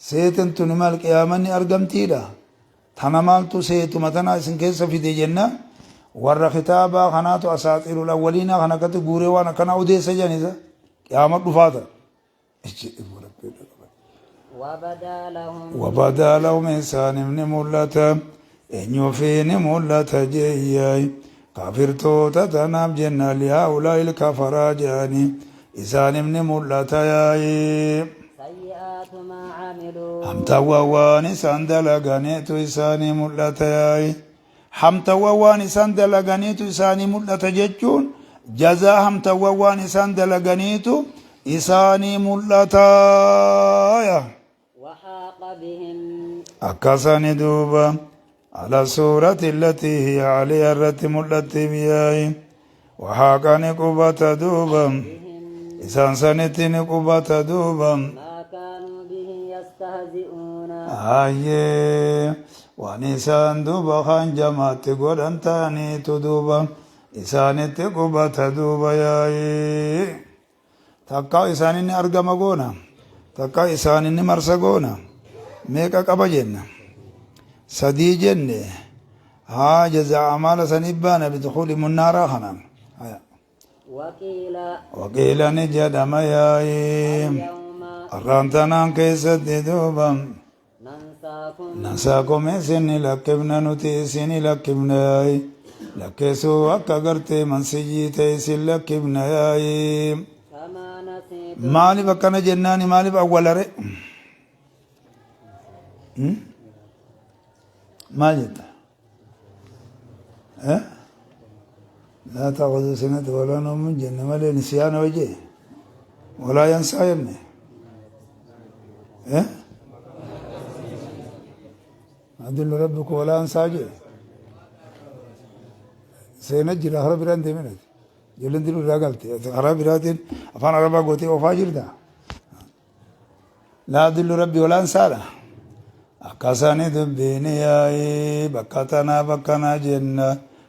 Speaker 2: Seeten tuni maal qiyaamanni argamtiidha. Tana maaltu seetuma tana isin keessa fide jenna. Warra kitaabaa kanaatu asaaxiirul awwaliinaa kan akkatti guuree waan akkanaa odeessa jedhanisa. Qiyaama dhufaata.
Speaker 1: Wabadaa lahum.
Speaker 2: Wabadaa lahum isaaniif ni mul'ata. Eenyuufii ni mul'ata jeeyyaay. Kaafirtoota tanaaf jenna lihaa'ulaa'il kafaraa jedhanii isaaniif ni mul'ata yaa'ii.
Speaker 1: Sayyi'aatu maa camiluu.
Speaker 2: Hamtawwan waan isaan dalaganiitu isaanii mul'ata yaa'ii. Hamtawwan waan isaan dalaganiitu isaanii mul'ata jechuun jazaa hamtawwan waan isaan dalaganiitu isaanii mul'ata. Yaa.
Speaker 1: Waxaaqa bihim.
Speaker 2: Akkasani duuba ala suurati allatii hiya alayha irratti mul'atti biyaayi waxaaqa ni qubata duuba
Speaker 1: Bihim.
Speaker 2: isaan sanitti ni qubata duuba
Speaker 1: Maa kaanuu bihi yastahzi'uuna.
Speaker 2: hayyee waan isaan duuba kan jamaatti godhan ta'aniitu duuba isaanitti qubata duuba yaa'ii Takkaa isaaninni argama goona, takkaa isaaninni marsa goona. Meeqa qaba jenna? Sadii jenne. Haa jazaa amaala saniif baana bidukuuli munnaaraa kanaan. Haya.
Speaker 1: Waqiila.
Speaker 2: Waqiila ni jedhama yaa'ii.
Speaker 1: Alyawma.
Speaker 2: Arraan tanaan keessatti duuba.
Speaker 1: Nansaakum.
Speaker 2: Nansaakum isin ni lakkifna nuti isin lakkifna yaa'i. Lakkeessuu akka gartee mansiyyii ta'e isin lakkifna yaa'i.
Speaker 1: Kamaa nasiitum.
Speaker 2: Maaliif akkana jennaani maaliif awwalare? Maal jetta? Eh? Laa ta'khudhu sinatu walaa nawmun jenne malee nisyaana hojii walaa yansaa jenne. Eh? Adillu rabbiku walaa yansaa jee. Seena jira karaa biraan deemin ati. Ijoolleen diruu irraa galte. Karaa biraatiin afaan arabaa gootee oofaa jirta. Laa adillu rabbi walaa ansaadha. Akkasani dubbiin yaa'ii bakka tanaa bakkanaa jenna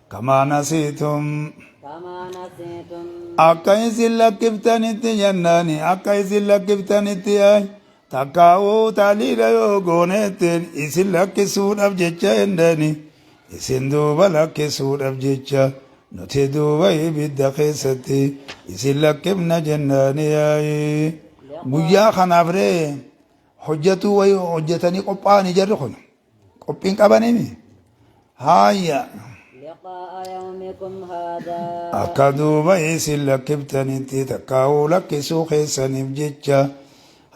Speaker 2: kamaa nasiitum.
Speaker 1: Kamaa nasiitum.
Speaker 2: Akka isin lakkiftanitti jennaani akka isin lakkiftanitti yaa'i takkaa'uu taaliila yoo gooneetteen isin lakkisuudhaaf jecha jennani isin duuba lakkisuudhaaf jecha Nuti duuba ibidda keessatti isin lakkifna jennaani yaa'i. Guyyaa kanaaf ree Hojjatuu wayii hojjatanii qophaa'anii jarri kun qophiin qabanimi haaya.
Speaker 1: Liqaa'a yawmikum haadaa.
Speaker 2: Akka duuba isin lakkiftanitti takkaa'uu lakkisuu keessaniif jecha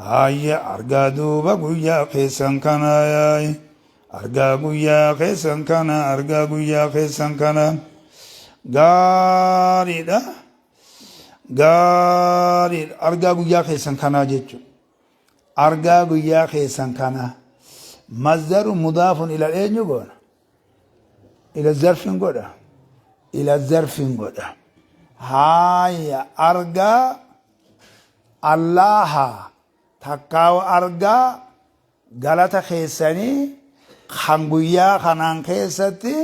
Speaker 2: haaya argaa duuba guyyaa keessan kanaa yaay argaa guyyaa keessan kana argaa guyyaa keessan kana gaariidha gaariidha argaa guyyaa keessan kanaa jechuudha. Argaa guyyaa keessan kana. Masdaru mudaafun ila eenyu goona? Ila zarfin godha. Ila zarfin godha. Haaya argaa Allaaha takkaawu argaa galata keessanii kan guyyaa kanaan keessatti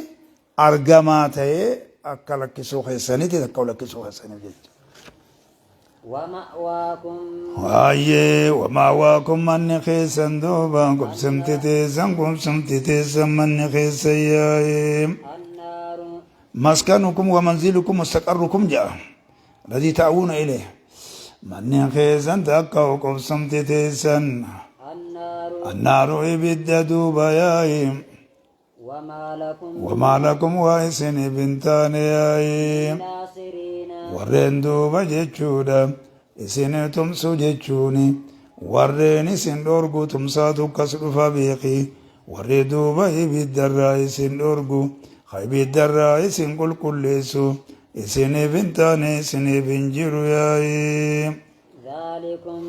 Speaker 2: argamaa ta'ee akka lakkisuu keessanitti takka lakkisuu keessaniif jecha.
Speaker 1: Wama'waakum.
Speaker 2: Waayyee wamaawaakum manni keessan duuba qubsumti teessan qubsumti teessan manni keessan yaa'ee.
Speaker 1: Annaaru.
Speaker 2: Maskanukum wa manzilukum mustaqarrukum ja'a. Ladii ta'uuna ilee. Manni keessan takka qubsumti teessan.
Speaker 1: Annaaru.
Speaker 2: Annaaru ibidda duuba yaa'ee.
Speaker 1: Wamaa lakum.
Speaker 2: Wamaa lakum waa isiniif hin taane yaa'ee.
Speaker 1: Naasiriina.
Speaker 2: Warreen duuba jechuudha isin tumsu jechuuni warreen isin dhorgu tumsaatu akkas dhufa beeki warri duuba ibiddarraa isin dhorgu ka ibiddarraa isin qulqulleessu isiniif hin taane isiniif hin jiru yaa'ii.
Speaker 1: Zaalikum.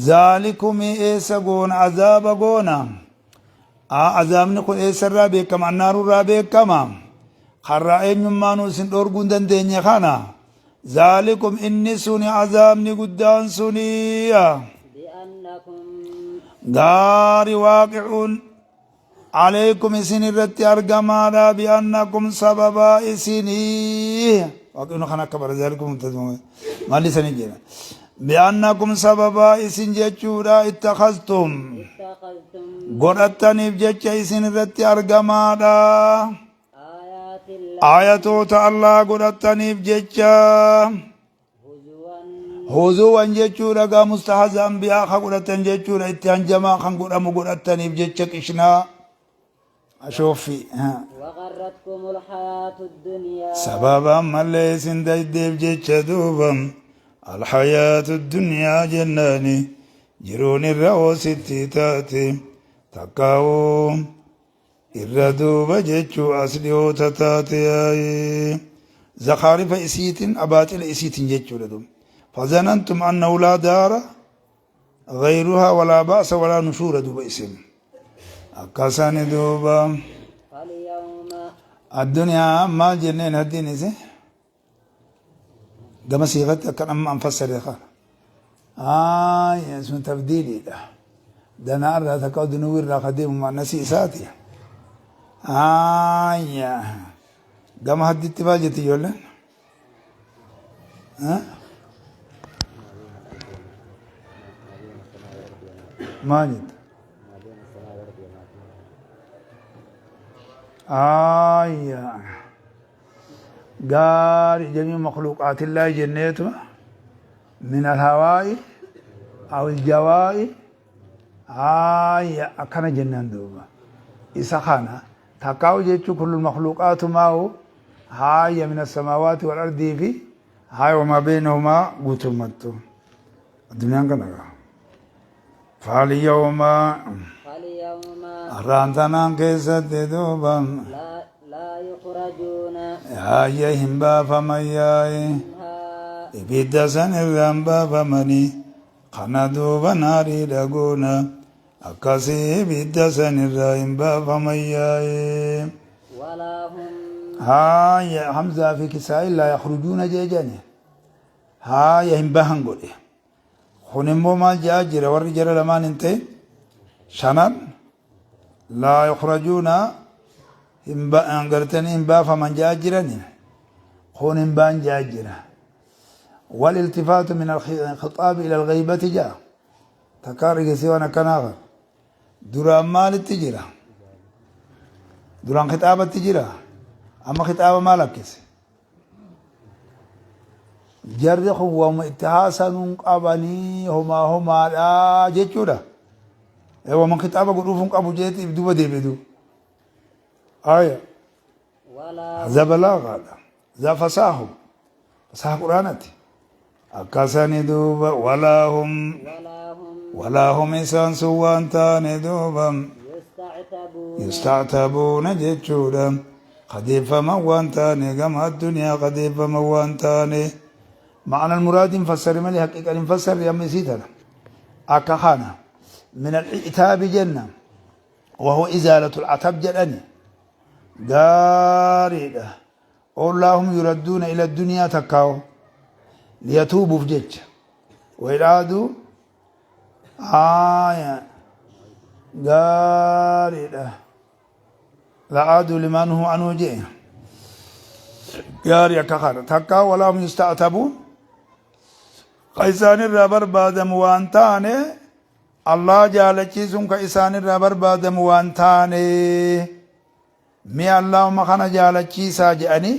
Speaker 2: Zaalikum eessa goona azaaba goona. Azaabni kun eessarraa beekama? Annaarurraa beekama. Karraa eenyummaanuu isin dhorguu hin dandeenye kana. Zaalikum inni suni azaabni guddaan suni.
Speaker 1: Bi'annakum.
Speaker 2: Gaari waaqicuun alaykum isin irratti argamaadha bi'annakum sababaa isinii. Waaqni kan akka bara zaalikum maalli isanii jedha. Bi'annakum sababaa isin jechuudha ittakhaztum.
Speaker 1: Ittakhaztum.
Speaker 2: Godhattaniif jecha isin irratti argamaadha.
Speaker 1: Aayaatillah.
Speaker 2: Aayatoota Allah godhattaniif jecha.
Speaker 1: Huzuwan.
Speaker 2: Huzuwan jechuudha gaa mustahazaan bi'aa ka godhattan jechuudha itti hanjamaa kan godhamu godhattaniif jecha qishnaa ashooffii.
Speaker 1: Waqarratkumul hayaatu dunyaa.
Speaker 2: Sababa ammallee isin daydeef jecha duuba alhayaatu dunyaa jennaani jiruun irra hoositti taate takkaa'uu irra duuba jechuu as dhiyoota taate yaa'ee zakaarifa isiitiin abaaxila isiitiin jechuudha duuba. Fazanantum annahu laa daara غيرها ولا بأس ولا نشور دوبا اسم أكسان دوبا.
Speaker 1: فاليوم.
Speaker 2: الدنيا ما جنين هدين إذا قام صيغة كان أما أنفسر يا خال آه اسمه تبديلي ده ده نار لا تقعد نوير لا خديم مع نسي ساتي آه يا قام هدي تباجتي يقول ها ماجد آية قال جميع مخلوقات الله جنيته من الهواء أو الجواء آية أكن جنان دوبا إسا خانا تقاو جيتشو كل المخلوقات ما هو هاي من السماوات والأرض في هاي وما بينهما قوتمتو الدنيا كنا فاليوم
Speaker 1: فاليوم
Speaker 2: أرانتنا كيست دوبا
Speaker 1: لا لا يخرجون
Speaker 2: هاي hin baafaman yaa'e
Speaker 1: منها
Speaker 2: ibidda san irraa hin baafamanii kana duuba naarii dhagoona akkasii ibidda san irraa hin baafaman yaa'e.
Speaker 1: ولا هم
Speaker 2: Haaya Hamzaa fi Kisaa'in laa yakhrujuuna jeejani haaya hin bahan godhe. Kun immoo maal je'aa jira warri jara lamaan hin ta'in shanan laa yukhrajuuna hin gartanii hin baafaman je'aa jirani kun hin baan je'aa jira. والالتفات من الخطاب إلى الغيبة جاء تكارك سوى كناغ duraan maalitti jira duraan kitaabatti jira amma kitaaba maal akkise jarri kun waanuma itti haasanuun qabanii homaa homaadha jechuudha. Waman kitaaba godhuuf hin qabu jeeti if duuba deebi'e duuba. Aya.
Speaker 1: ولا
Speaker 2: Za balaagaadha. Za fasaahu. Fasaha quraanati. Akkasani duuba walaa hum
Speaker 1: ولا هم
Speaker 2: walaa hum isaan sun waan taane duuba
Speaker 1: يستعتبون
Speaker 2: yustactabuuna jechuudha. Qadeeffaman waan taane gama addunyaa qadeeffaman waan taane. Ma'ana muraadi hin fassarre malee haqiiqan hin fassarre amma isii tana. Akka kana min al-i'taabi jenna. وهو إزالة العتب جدني gaariidha ollaahum yuradduuna ila dunyaa takkaawo liyatuubuuf jecha waidhaaduu aya gaariidha la'aaduu limaa nuhuu anuu jee gaarii akka kana takkaa walaahum yusta'tabuun ka isaan irraa barbaadamu waan taane Allah jaalachiisuun ka isaan irraa barbaadamu waan taane mee Allahuma kana jaalachiisaa jedhanii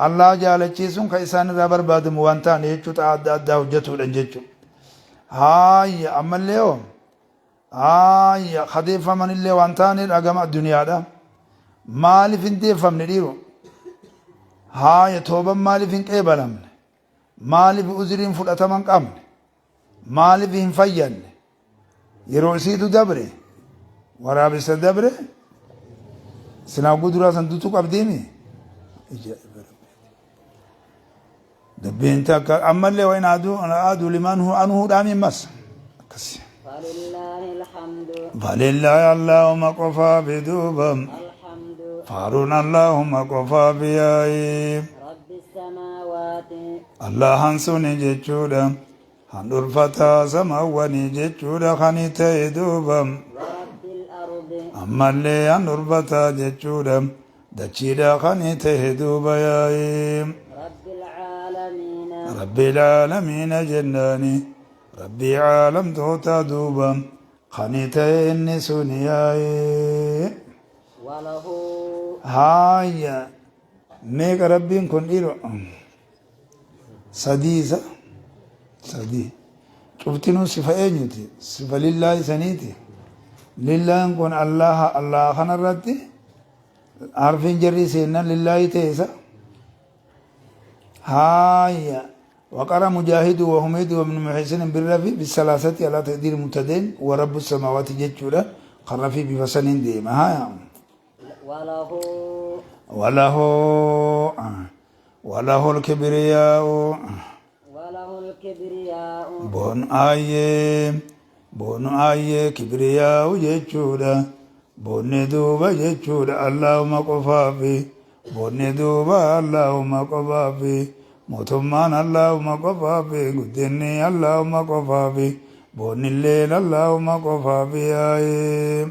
Speaker 2: Allah jaalachiisuun ka isaan irraa barbaadamu waan taane jechuu ta'a adda addaa hojjetuudhan jechuudha. Haayya ammallee hoo haayya kadeeffamanillee waan taane dhagama addunyaadha. Maaliif hin deeffamne dhiiroo? Haaya tooban maaliif hin qeebalamne? Maaliif uzriin fudhatama hin qabne? Maaliif hin fayyanne? Yeroo isiitu dabre waraabessa dabre silaa guduraa san dutu qabdiimi. Ajaa'iba Rabbiiti. Dubbiin takka ammallee wayin aduu aduu limaan anuu dhaami mas akkasi.
Speaker 1: فلله الحمد
Speaker 2: Falillaahi Allahumma qofaa fi duuba
Speaker 1: الحمد
Speaker 2: faaruun Allahumma qofaa fi yaa'ii.
Speaker 1: رب السماوات
Speaker 2: Allahan suni jechuudha. Handhurfataa samawwanii jechuudha kani ta'e duuba.
Speaker 1: ورب الأرض
Speaker 2: Ammallee handhurfataa jechuudha. Dachiidha kani ta'e duuba yaa'ii.
Speaker 1: رب العالمين
Speaker 2: Rabbil aalamiina jennaani. Rabbii caalamtoota duuba. Kani ta'e inni suni yaa'ii.
Speaker 1: وله
Speaker 2: Haaya. Meeqa rabbiin kun dhiiro? Sadii isa. Sadii. Cuftinuu sifa eenyuti? Sifa lillaahi saniiti. Lillaahin kun Allaha Allaha kanarratti harfiin jarrii seennan lillaahi ta'e isa. Haaya. وقرأ مجاهد وحميد وابن محسن بالرفي بالثلاثة على تقدير مبتدئ ورب السماوات جتشولا قرفي بفسن ديما هايا
Speaker 1: وله
Speaker 2: وله وله الكبرياء
Speaker 1: وله الكبرياء
Speaker 2: بون آيه بون آيه كبرياء جتشولا بون دوبا جتشولا اللهم قفافي بون دوبا اللهم قفافي mootummaan Allahuma qofaafi guddinni Allahuma qofaafi boonnilleen Allahuma qofaafi yaa'ee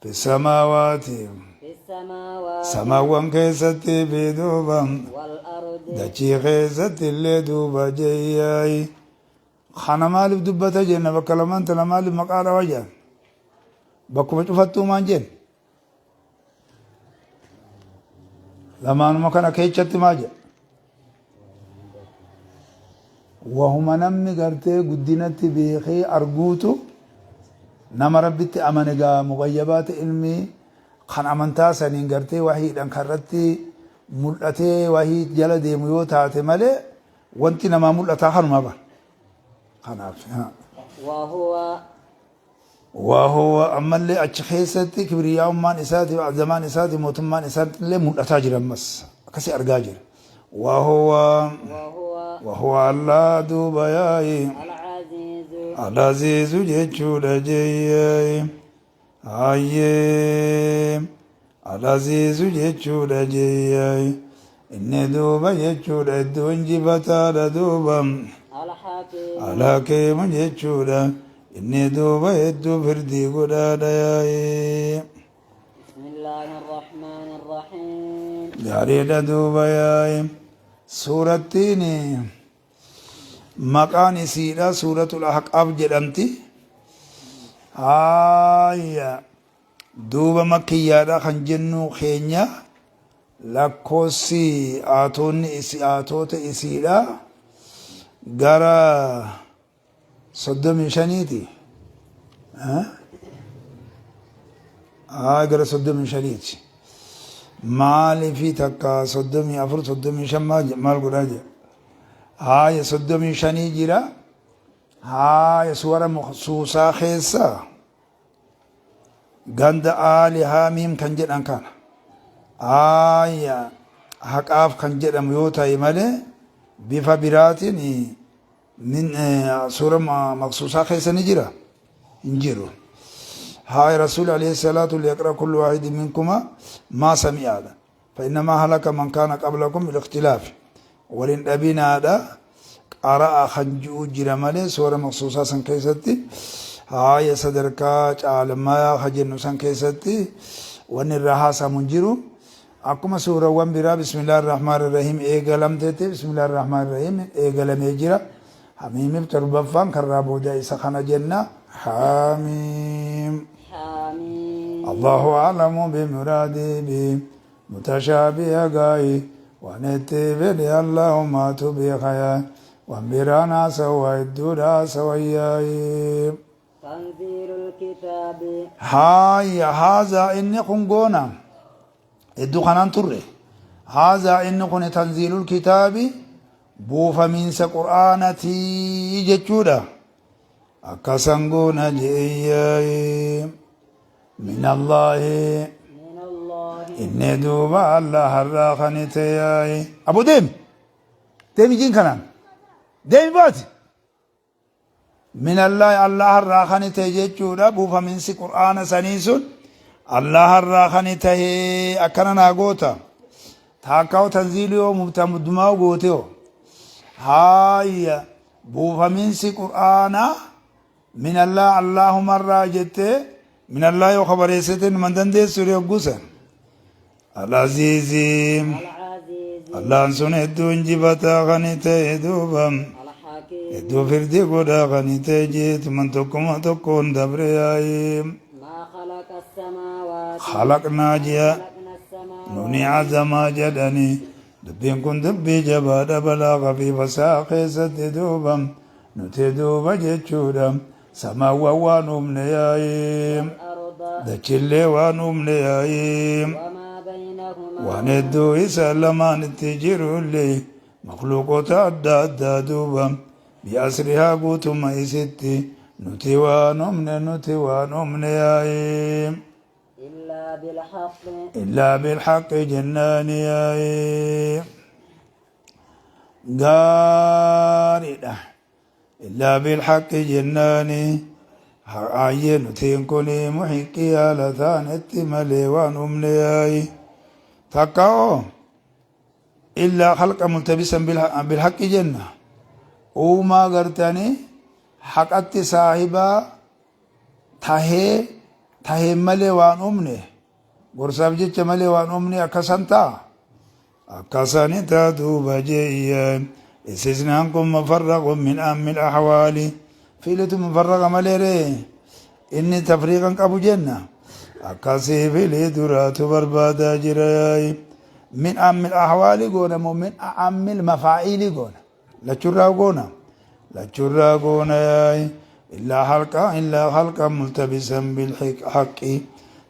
Speaker 2: fi samaawaati
Speaker 1: في السماوات
Speaker 2: samaawwan keessatti fi duuba
Speaker 1: والأرض
Speaker 2: dachii keessatti illee duuba jeeyyaa'e kana maaliif dubbata jenna bakka lamaan tana maaliif maqaa dhawa jedhan bakkuma cufattuu maan jenna lamaanuma kana keechatti maa jedha wahuma namni gartee guddinatti beekee arguutu nama rabbitti amane gaa muqayyabaata ilmii kan amantaa saniin gartee wahiidhaan karratti mul'atee wahii jala deemu yoo taate malee wanti namaa mul'ataa kanuma bara. Kanaaf.
Speaker 1: وهو
Speaker 2: Wahuwa ammallee achi keessatti kibriyaa'ummaan isaatiif azamaan isaatiif mootummaan isaatiillee mul'ataa jira ammas akkasii argaa jira. Wahuwa
Speaker 1: وهو
Speaker 2: wahuwa allaa duuba yaa'i
Speaker 1: العزيز
Speaker 2: alaziizu jechuudha jeeyyaa'e hayyee alaziizu jechuudha jeeyyaa'e inni duuba jechuudha iddoo injifataadha duuba.
Speaker 1: الحكيم
Speaker 2: Alhakiimu jechuudha inni duuba hedduu firdii godhaadha yaa'ee.
Speaker 1: بسم الله الرحمن الرحيم
Speaker 2: Gaariidha duuba yaa'e. Suurattiin maqaan isiidha suuratul Ahqaaf jedhamti. Haaya duuba makkiyyaadha kan jennu keenya lakkoofsi aatoonni isi aatoota isiidha gara 35ti. Haa gara 35ti. Maaliifi takka 34 35 maal godhaa jira. Haaya 35 jira. Haaya suwara maqsuusaa keessa ganda aali haamiim kan jedhan kana. Haaya haqaaf kan jedhamu yoo ta'e malee bifa biraatiin min suura maqsuusaa keessa ni jira hin jiru. Haaya Rasuul alayhi salaatu liyaqra kullu waahidin minkuma maa sami'aadha. فإنما هلك من كان قبلكم بالاختلاف ولin dhabinaadha qara'a kan ji'u jira malee suura maqsuusaa san keessatti haaya sadarkaa caalmayaa ka jennu san keessatti wanni irraa haasamu hin jiru. Akkuma suurawwan biraa bismillaahi rahmaani rahiim eegalamteetti bismillaahi rahmaani rahiim eegalamee jira. Hamiimiif torbaffaan karraa booda isa kana jenna. Haamiim.
Speaker 1: Haamiim.
Speaker 2: Allahu a'lamu bimuraadii bi mutashaabiha gaayi waan itti fedhe Allahumaatu beeka yaa waan biraan haasawa hedduudha haasawa yaayi.
Speaker 1: Tanziilul kitaabi.
Speaker 2: Haaya haazaa inni kun goona hedduu kanaan turre haazaa inni kun tanziilul kitaabi buufamiinsa qur'aanatii jechuudha akkasan goona je'eyyaayi min allaahi
Speaker 1: Min Allahi.
Speaker 2: inni duuba allah harraa kan ta'e abo deemi deemi jiin kanaan deemi baati Min Allaahi Allaha irraa kani ta'e jechuudha buufaminsi Qur'aana sanii sun Allaha irraa kani ta'e akkana naa goota taakkaa'u tanziiluu yoo mubtamudumaa goote hoo haaya buufaminsi Qur'aana min Allah Allahuma irraa jettee min Allah yoo kabareessite numan dandeessu hoggusan Al-Aziizi
Speaker 1: Al-Aziizi.
Speaker 2: Allahan sun hedduu injifataa kani ta'e duuba
Speaker 1: Al-Hakiim.
Speaker 2: hedduu firdii godhaa kani ta'e jeetuman tokkuma tokkoon dabre yaa'ii
Speaker 1: Maa khalaqa as-samaawaati.
Speaker 2: khalaqnaa ji'a
Speaker 1: Khalaqna as-samaawaati.
Speaker 2: nuni azamaa jedhanii dubbiin kun dubbii jabaadha balaa khafiifa isaa keessatti duuba nuti duuba jechuudha Samaawwan waan uumne yaa'ii.
Speaker 1: Wal-arda.
Speaker 2: Dachillee waan uumne yaa'ii.
Speaker 1: Wamaa baynahumaa.
Speaker 2: Waan hedduu isa lamaanitti jirullee makhluuqota adda addaa duuba bi'asrihaa guutuma isitti nuti waan uumne nuti waan uumne yaa'ii.
Speaker 1: Illaa bilhaqqi.
Speaker 2: Illaa bilhaqqi jennaani yaa'ii. Gaariidha. Illaa bilhaqqi jennaani haayyee nutiin kuni muhiqqii haala taanetti malee waan uumne yaayi takka hoo illaa khalqa multabisan bilhaqqi jenna uumaa gartanii haqatti saahibaa tahee taheen malee waan uumne gorsaaf jecha malee waan uumne akkasan ta'a Akkasani taa duuba je'iyya istisnaan kun mufarraqun min ammil ahwaali fiilitu mufarraqa malee ree inni tafriiqan qabu jenna akkasii fiilii duraatu barbaadaa jira yaayi min ammil ahwaali goona moo min ammil mafaa'iili goona lachurraa goona lachurraa goona yaayi illaa halqa illaa halqa multabisan bilhaqqi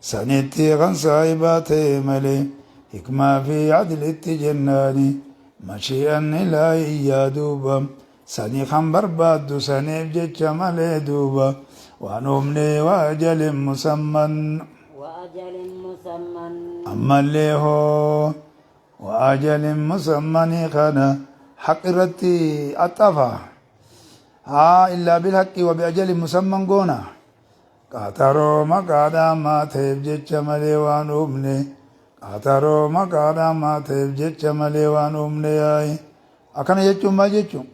Speaker 2: sanitti kan saahibaa ta'e malee hikmaa fi adlitti jennaani mashi'an ilaahiyyaa duuba sanii kan barbaaddu saniif jecha malee duuba waan uumne waajalin musamman
Speaker 1: Wa ajalin musamman.
Speaker 2: Ammallee hoo Wa ajalin musammanii kana haq irratti axxafa haa illaa bilhaqqi wa biajalin musamman goona qaaxaroo maqaadhaa maa ta'eef jecha malee waan uumne qaaxaroo maqaadhaa maa ta'eef jecha malee waan uumne yaa'i akkana jechuun maal jechuun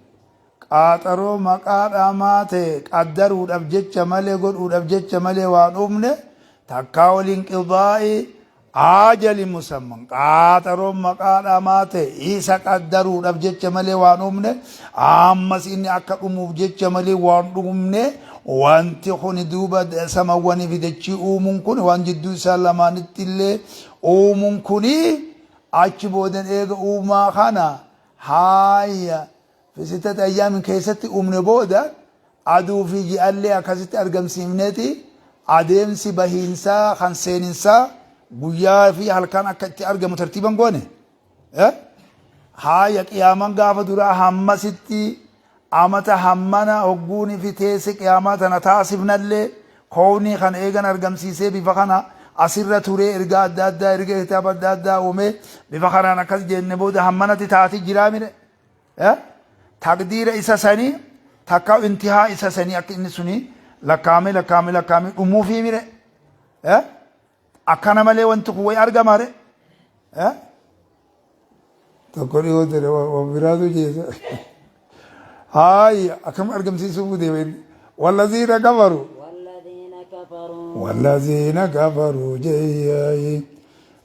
Speaker 2: qaaxaroo maqaadhaa maa ta'e qaddaruudhaaf jecha malee godhuudhaaf jecha malee waan uumne takkaa waliin qidaa'i Ajali musamman qaaxaroon maqaa dhamaa ta'e isa qaddaruudhaaf jecha malee waan uumne ammas inni akka dhumuuf jecha malee waan dhumne wanti kun duuba samawwanii fi dachii uumuun kun waan jidduu isaa lamaanitti illee uumuun kun achi boodan eega uumaa kana haaya fi sittati ayyaamin keessatti uumne booda aduu fi ji'allee akkasitti argamsiifneeti Adeemsi bahiinsaa kan seeninsaa guyyaa fi halkan akka itti argamu tartiiban goone. Haaya, qiyaaman gaafa duraa hammasitti amata hammana hogguuni fi teesse qiyaamaa tana taasifnallee kownii kan eegan argamsiisee bifa kana asirra turee ergaa adda addaa erga kitaaba adda addaa uumee bifa kanaan akkas jenne booda hammanatti taati jiraa mire. Taqdiira isa sanii takka intihaa isa sanii akka inni suni lakkaa'amee lakkaa'amee lakkaa'amee dhumuufii mire. Akkana malee wanti kun wayi argama re. Tokko dhiyoo ture waan biraatu jeessa. Haaya, akkam argamsiisuu deema inni. Wallaziina kafaru.
Speaker 1: والذين كفروا.
Speaker 2: Wallaziina kafaruu jeeyyayi.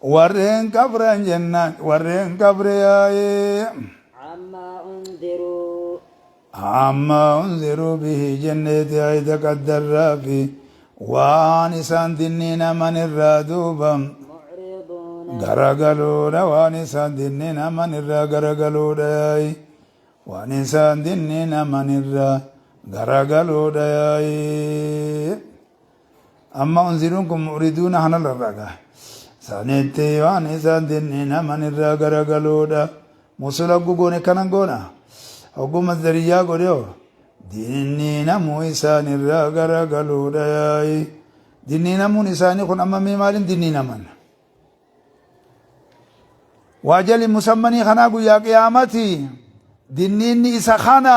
Speaker 2: Warreen kafran jennaan, warreen kafre yaa'ee.
Speaker 1: عما أنذروا.
Speaker 2: Amma unziruu bihi jenneeti ayda qaddarraa fi waan isaan dinniinaman irraa duuba
Speaker 1: معرضون.
Speaker 2: Garagaluudha, waan isaan dinniinaman irraa garagaluudha yaa'i, waan isaan dinniinaman irraa garagaluudha yaa'i. Amma unziruun kun mu'riduuna hanarra ragaa sanitti waan isaan dinniinaman irraa garagaluudha. Musula goone kanan goona hogguu masdariyyaa godhe hoo dinniinamuu isaan irraa garagaluudha yaa'i. Dinniinamuun isaanii kun amma mee maaliin dinniinaman? Waajali musammanii kanaa guyyaa qiyaamati dinniinni isa kana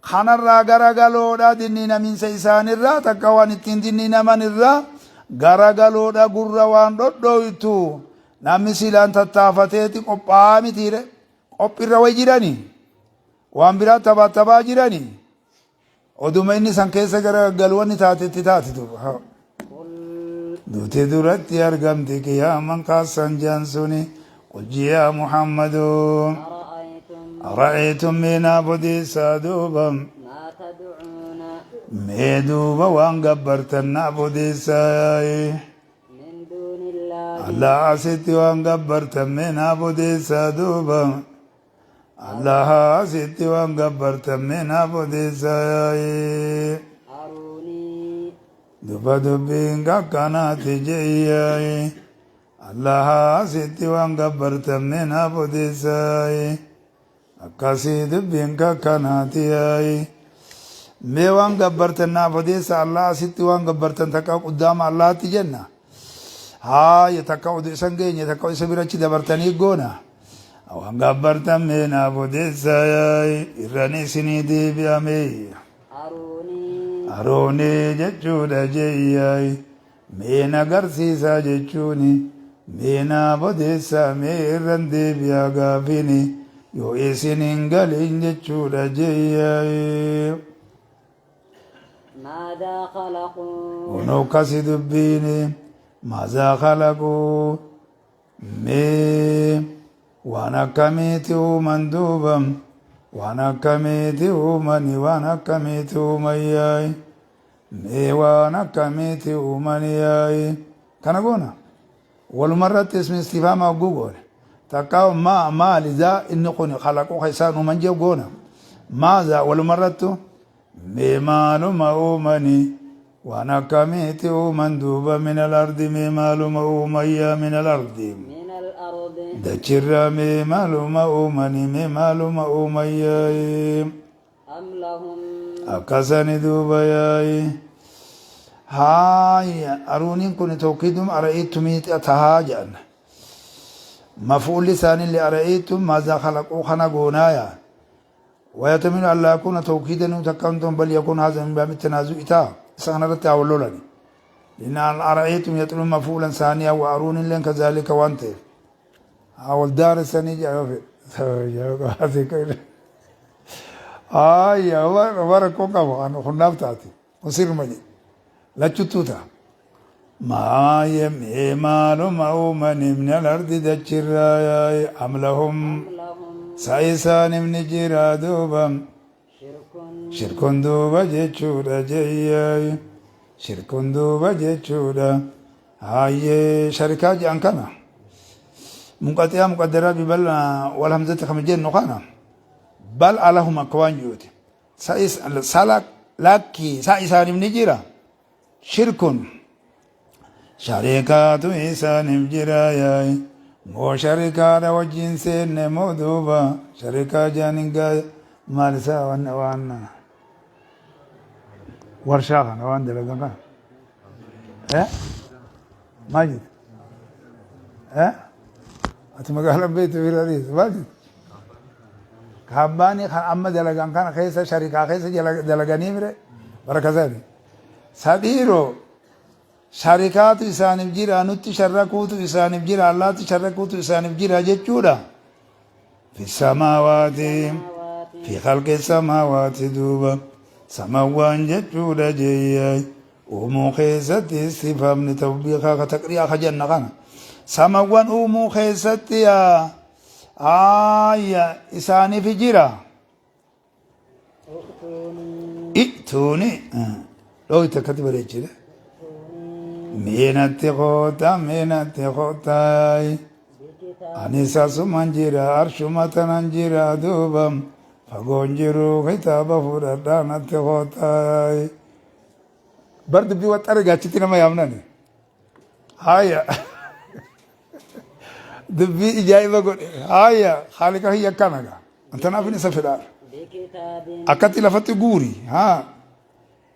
Speaker 2: kanarraa garagaloodha. Dinniinamiinsa isaanirraa takka waan ittiin dinniinaman irraa garagaloodha. Gurra waan dhodhooytu namni silaan tattaafateeti qophaa'aa mitiire. Qophirra way jirani, waan biraa taphaa jirani, oduma inni san keessa garagalu wanni taate itti taate duuba.
Speaker 1: قل.
Speaker 2: Duuti duratti argamti qiyaaman kaasan jaan suni. قل yaa Muhammadu.
Speaker 1: أرأيتم.
Speaker 2: أرأيتم, mee naaf odeessaa duuba.
Speaker 1: ما تدعون.
Speaker 2: Mee duuba waan gabbartan naaf odeessaa.
Speaker 1: من دون الله.
Speaker 2: Allah asitti waan gabbartan mee naaf odeessaa duuba. Allah asitti waan gabbartan mee naaf odeessaa.
Speaker 1: أروني.
Speaker 2: Duba dubbiin kakkanaati jeeyyaay. Allah asitti waan gabbartan mee naaf odeessaa. Akkasii dubbiin kakkanaati yaayi. Mee waan gabbartan naaf odeessa. Allah asitti waan gabbartan takka quddaama Allahatti jenna. Haaya, takka oduu isan geenye takka isa birachi dabartanii goona. Waan gabbartan mee naaf odeessaa yaayi, irraan isinii deebi'ame.
Speaker 1: أروني.
Speaker 2: أروني jechuudha jeeyyaay. Mee na agarsiisaa jechuuni, mee naaf odeessaa, mee irran deebi'aa gaafini yoo isin hin galin jechuudha jeeyyaay.
Speaker 1: ماذا خلقوا.
Speaker 2: Kunoo akkasi dubbiini. ماذا خلقوا, mee waan akkamiiti uuman duuba? Waan akkamiiti uumani? Waan akkamiiti uuman yaayi? Mee waan akkamiiti uuman yaayi? Kana goona walumarratti ismi istifhaama hogguu goone takka ma maali ذا inni kun خلقوا ka isaan uuman jee goona. ماذا walumarrattu mee maaluma uumani? Waan akkamiiti uuman duuba? من الأرض, mee maaluma uuman yaa? من الأرض.
Speaker 1: من الأرض.
Speaker 2: Dachirraa mee maaluma uumani? Mee maaluma uuman yaayi?
Speaker 1: أم لهم.
Speaker 2: Akkasani duuba yaayi. Haaya, أروني n kun tawkiidum أرأيتم tahaa jedhan. Mafuulli isaanillee أرأيتم ماذا خلقوا kana goonaaya. ويحتمل أن لا يكون توكيدا تكنتم بل يكون هذا من باب التنازع تا سخن رتا ولولني، لأن أرأيتم يطلب مفعولا ثانيا وأروني لين كذلك. وانت أول دار سني جاء في آي ورا كوكا أنا خناف تاتي وصير ملي لا تشتوتا ما يمي maaluma uumani من الأرض dachirraa? أم لهم.
Speaker 1: أم لهم.
Speaker 2: Sa isaan ni jira duuba.
Speaker 1: شرك.
Speaker 2: شرك duuba jechuudha jeeyyaay, شرك duuba jechuudha. Hayyee, sharikaa jedhan kana munqaxiyaa muqaddaraa ببل والهمزة kama jennu kana بل ألهم akka waan jiruuti. Sa lakki, sa isaaniif ni jira. Shirkun sharikaatu isaaniif jira yaay. Moo sharikaadha wajjin seenne moo duuba sharikaa jaanin gaa maal isaa waan waan warshaa kana waan dalagan kana. Eh? Maal jette? Eh? Ati magaalaan beektu bira dhiisu maal jette? Kaabbaanii kan amma dalagan kana keessa sharikaa keessa dalaganii mire barakasani. Sadhiiroo sharikaatu isaaniif jira nutti sharrakuutu isaaniif jira allaatti sharrakuutu isaaniif jira jechuudha. Fi samaawaati fi khalqi samaawaati duuba samawwaan jechuudha jeeyyaay uumuu keessatti istifamni tawbiikaa ka taqriyaa ka janna kana samawwan uumuu keessatti yaa aaya isaaniif jira. I'tuuni dhooyte akkatti bareechite. Meenatti koota meenatti kootaay. Anis asuman jira arshuma tanan jira duuba fagoon jiru kitaaba fudhadhaa natti kootaay. Bar dubbii waxxara gaachitti nama yaamnani. Haya. Dubbii ijaa'iba godhe. Haya. Haaliqa kiyya akkana gaa. Tanaaf isa fedhaadha. Akkatti lafatti guuri. Haa.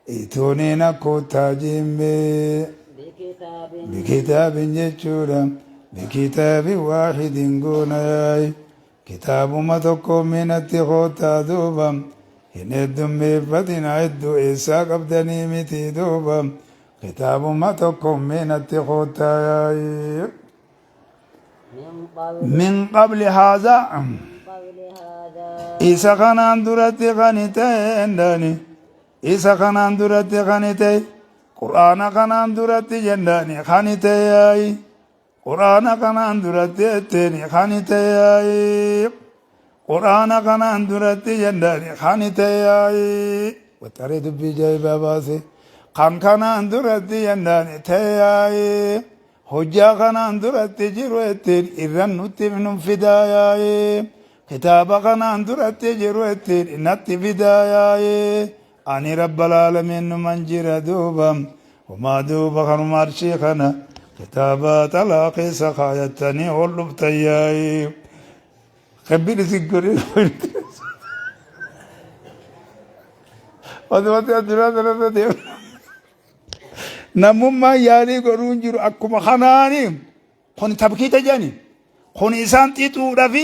Speaker 2: Itooneen akkoottaa jimbee. Bikitaabin jechuudha. Bikitaabin waahidin goonaay. Kitaabuma tokko minatti koottaa duuba. Hin heddummeeffatina hedduu eessaa qabdanii miti duuba. Kitaabuma tokko mee natti koottaa yaa'ii. Min qabli haazaa isa kanaan duratti kan ta'e jennani isa kanaan duratti kan ta'e qur'aana kanaan duratti jennani kan ta'e yaa'ii qur'aana kanaan duratti jetteeni kan ta'e yaa'ii qur'aana kanaan duratti jennani kan ta'e yaa'ii waxaree dubbii jaa'ibaa baase kan kanaan duratti jennani ta'e yaa'ii hojjaa kanaan duratti jiru ittiin irran nutti nun fidaa yaa'ii kitaaba kanaan duratti jiru ittiin natti fidaa yaa'ii ani rabbal aalamiin numan jira duuba homaa duuba kanuma arshii kana kitaaba xalaa keessa kaayattanii ol dhuftan yaa'ii Rabbiin isin godhe Waanti addunyaa kanarra deema. Namummaan yaalii godhuu hin jiru akkuma kanaani kun tabkiita jedhani. Kun isaan xixuudha fi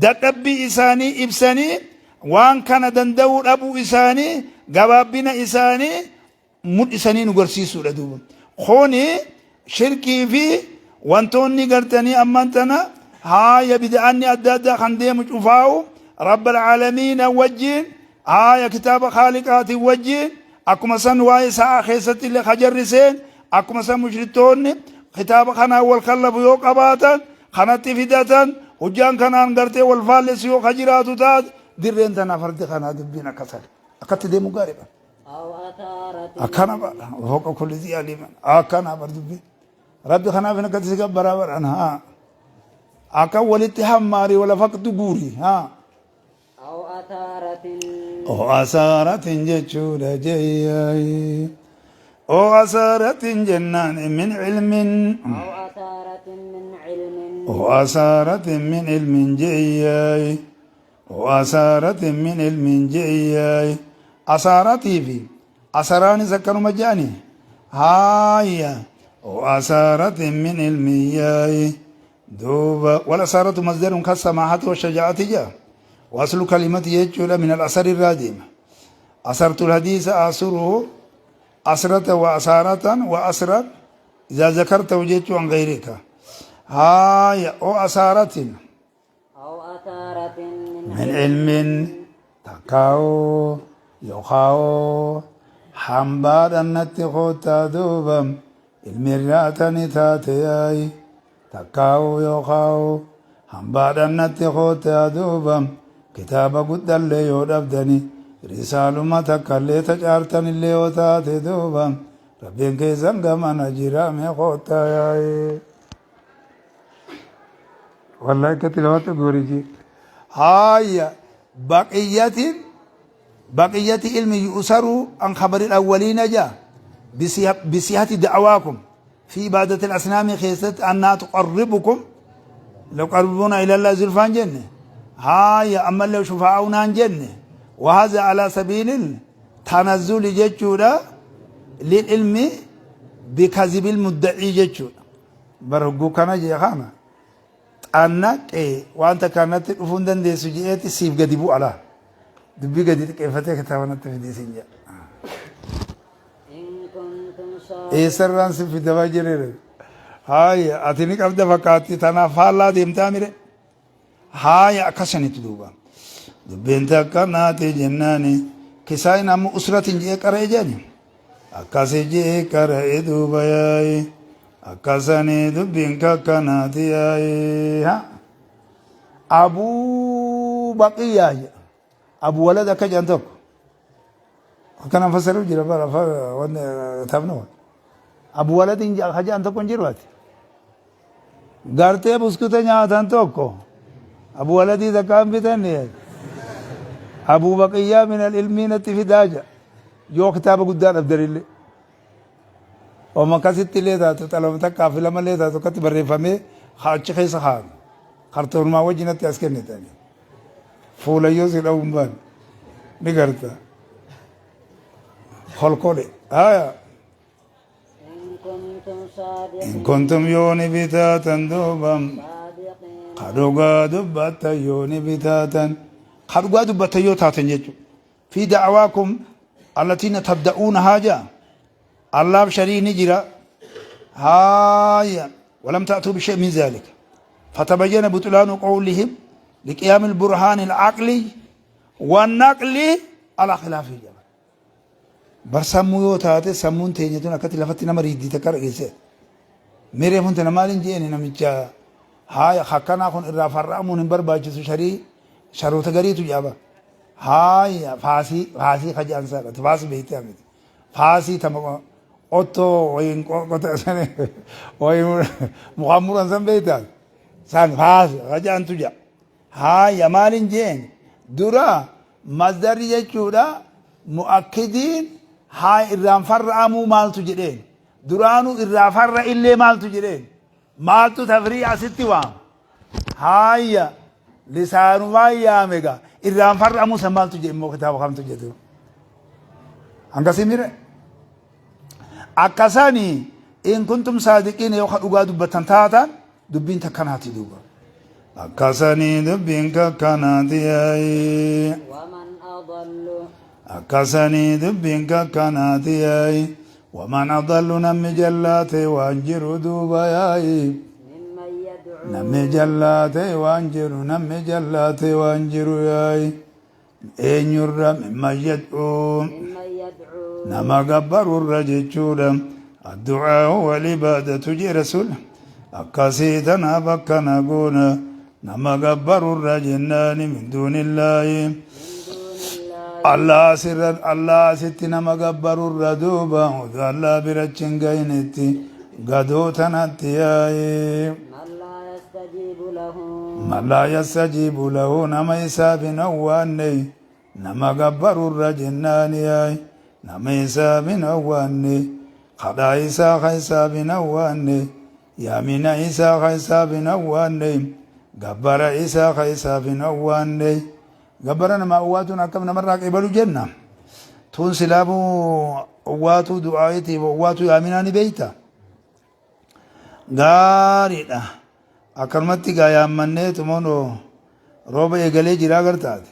Speaker 2: dadhabbii isaanii ibsanii waan kana danda'uu dhabuu isaanii gabaabbina isaanii mul'isanii nu garsiisuudha duuba. Kuni shirkii fi wantoonni gartanii ammaan tana haaya bida'anni adda addaa kan deemu cufaa'u rabbal aalamiina wajjiin haaya kitaaba khaaliqaatiin wajjiin akkuma san waa'ee sa'aa keessatti illee kajarriseen akkuma san mushriktoonni kitaaba kanaan wal kallafu yoo qabaatan kanatti fidatan hujjaan kanaan gartee wal faallessu yoo ka jiraatu taate dirreen tanaa fardi kanaa dubbiin akkasan akkatti deemu gaariidha. Akkana bara fooqa kulli zii aliiman akkana bar dubbi rabbi kanaaf hin akkatti si gabbaraa baran haa akka walitti hammaari wala faqtu guuri haa. O asaaratin jechuudha jeeyyayi. O asaaratin jennaan min ilmin. O asaaratin min ilmin jeeyyayi. Wa asaaratin min ilmin je'iyaayi asaaratii fi asaraanis akkanuma je'ani haaya wa asaaratin min ilmin yaayi duuba wal asaaratu masdarun ka samaahati wa shajaa'ati je'a wa aslu kalimati jechuudha min al asari irraa deema asartu alhadiisa asuruhu asrata wa asaaratan wa asran idaa zakartahu jechuu an gayrika haaya o asaaratin
Speaker 1: Aw asaaratin min
Speaker 2: min ilmin takkaa'oo yookaa'oo hambaadhaan natti koottaa duuba ilmirraa tani taate yaayi takkaa'oo yookaa'oo hambaadhaan natti koottaa duuba kitaaba guddallee yoo dhabdani risaaluma takkallee tacaartanillee yoo taate duuba rabbiin keessan gamana jira mee koottaa yaayi. Wallahi akkatti lamatti gooriji. Haaya baqiyatin baqiyati ilmi yu'saru an khabaril awwaliina jaa. Bisihati da'awaakum fi ibaadati al-asnaami keessatti annaa tuqarribukum laqarbuuna ilallaa zulfaan jenne haaya ammallee shufaa'unaan jenne wahaza ala sabiilil tanazzuli jechuudha lil ilmi bikazibil mudda'ii jechuudha bar hogguu kana jee kana xannaqee waan takka natti dhufuu hin dandeessu je'eeti siif gadi bu'a laa dubbii gadi xiqqeeffatee kitaaba natti fidee siin jedha.
Speaker 1: إن كنتم صادقين
Speaker 2: Eessarraan si fidamaa jireera. Haaya ati ni qabda fakkaatti tanaaf faallaa deemtaa mire. Haaya akkasanitti duuba. Dubbiin takka naati jennaani kisaayin amma usratin je'ee qara'e jedhani. Akkasi je'ee qara'e duuba yaayi. Akkasanii dubbiin kakkanaati yaayi. Ha. Abuu Baqiyyaa jedha. Abu Walad akka jedhan tokko. Akkanaan fassaruu jira bara wanni taphni kun. Abu Waladin ka jedhan tokko hin jiru ati. Gartee buskuta nyaatan tokko. Abu Waladii takka hin bitanne. Abu Baqiyyaa min al-ilmii natti fidaa jedha. Yoo kitaaba guddaa dhabdanillee. Oma akkasitti illee taatu xalama takkaa fi lama illee taatu akkatti barreeffamee achi keessa kaa'ame. Kartoonumaa wajjin natti as kennitani. Fuulayyoo si dha'uu hin baane. Ni garta. Kolkole. Haya.
Speaker 1: إن كنتم صادقين
Speaker 2: In kuntum yoo ni bitaatan duuba.
Speaker 1: صادقين
Speaker 2: Ka dhugaa dubbattan yoo ni bitaatan. Ka dhugaa dubbattan yoo taatan jechuudha. Fi da'awaakum allatiina tabda'uunahaa ja'a. Allaaf shariikni jira. Haaya. ولم تأتوا بشيء من ذلك فتبين بطلان قولهم لقيام البرهان العقلي والنقلي على خلافه جمال bar sammuu yoo taate sammuun teenya tun akkatti lafatti nama riiddii takka dhageesse miree hunta namaaliin jeeni namicha haaya akkanaa kun irraa farra'amuun hin barbaachisu sharii sharoota gariitu jaaba haaya faasii faasii kajaan saadhati faasii beeytee miti faasii tama qottoo wayin qota sani wayin mukaan muran san beeytaa san faasii kajaantu ja haaya maalin jeen dura masdarri jechuudha mu'akkidiin haa irraan farra'amuu maaltu jedheen duraanuu irraa farra illee maaltu jedheen maaltu tafrii asitti waama haaya lisaanumaan yaamega irraan farra'amuu san maaltu jedhe immoo kitaaba kamtu jedhu hangasii mire akkasani in kuntum saadiqiin yoo ka dhugaa dubbattan taatan dubbiin takkanaati duuba akkasanii dubbiin kakkanaati yaayi
Speaker 1: ومن أضل
Speaker 2: akkasanii dubbiin kakkanaati yaayi waman adallu namni jallaate waan jiru duuba yaayi
Speaker 1: ممن يدعو
Speaker 2: namni jallaate waan jiru namni jallaate waan jiru yaayi eenyurra mimman yad'uu
Speaker 1: ممن يدعو
Speaker 2: nama gabbarurra jechuudha addu'aa wal-ibaadatu jee rasuul akkasii tanaaf akkana goona nama gabbarurra jennaani min duunillaahi
Speaker 1: من دون الله
Speaker 2: Allah sirra Allah sitti nama gabbarurra duuba oduu Allah birachi hin gaynetti gadoo tanatti yaa'ee
Speaker 1: من لا يستجيب له
Speaker 2: man laa yastajiibu lahu nama isaaf hin awwaanne nama gabbarurra jennaan yaa'e nama isaaf hin awwaanne kadhaa isaa ka isaaf hin awwaanne yaamina isaa ka isaaf hin awwaanne gabbara isaa ka isaaf hin awwaanne gabbara namaa awwaatuun akkam namarraa qeebalu jenna tun silaabuu awwaatuu du'aa'iitiif awwaatuu yaaminaa ni beeyta gaariidha akkanumatti gaa yaammannee tumoonoo rooba eegalee jiraa gartaate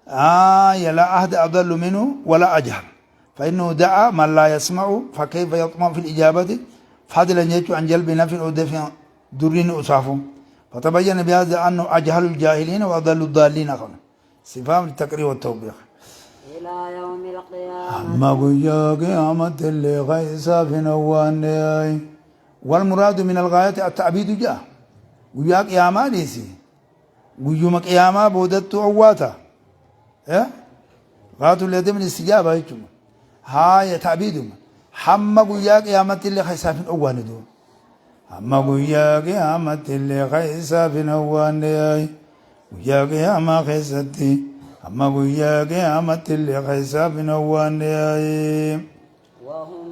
Speaker 2: آية لا أحد أضل منه ولا أجهل فإنه دعا من لا يسمع فكيف يطمع في الإجابة فضلا يجو عن جلب نفع أو دفع در أصافه فتبين بهذا أنه أجهل الجاهلين وأضل الضالين خلق صفام للتقرير والتوبيخ
Speaker 1: إلى يوم القيامة
Speaker 2: أما قيا قيامة اللي غيسا في نوان والمراد من الغاية التعبيد جاء قيا قيامة ليسي قيوم قيامة بودت أواتا إيه؟ غاية الذي من الاستجابة يجمع هاي تعبيدهم حما قيا قيامة اللي خيسا في نوان دو حما قيا قيامة اللي خيسا في نوان قيا قيامة خيستي حما قيا قيامة اللي خيسا في نوان
Speaker 1: وهم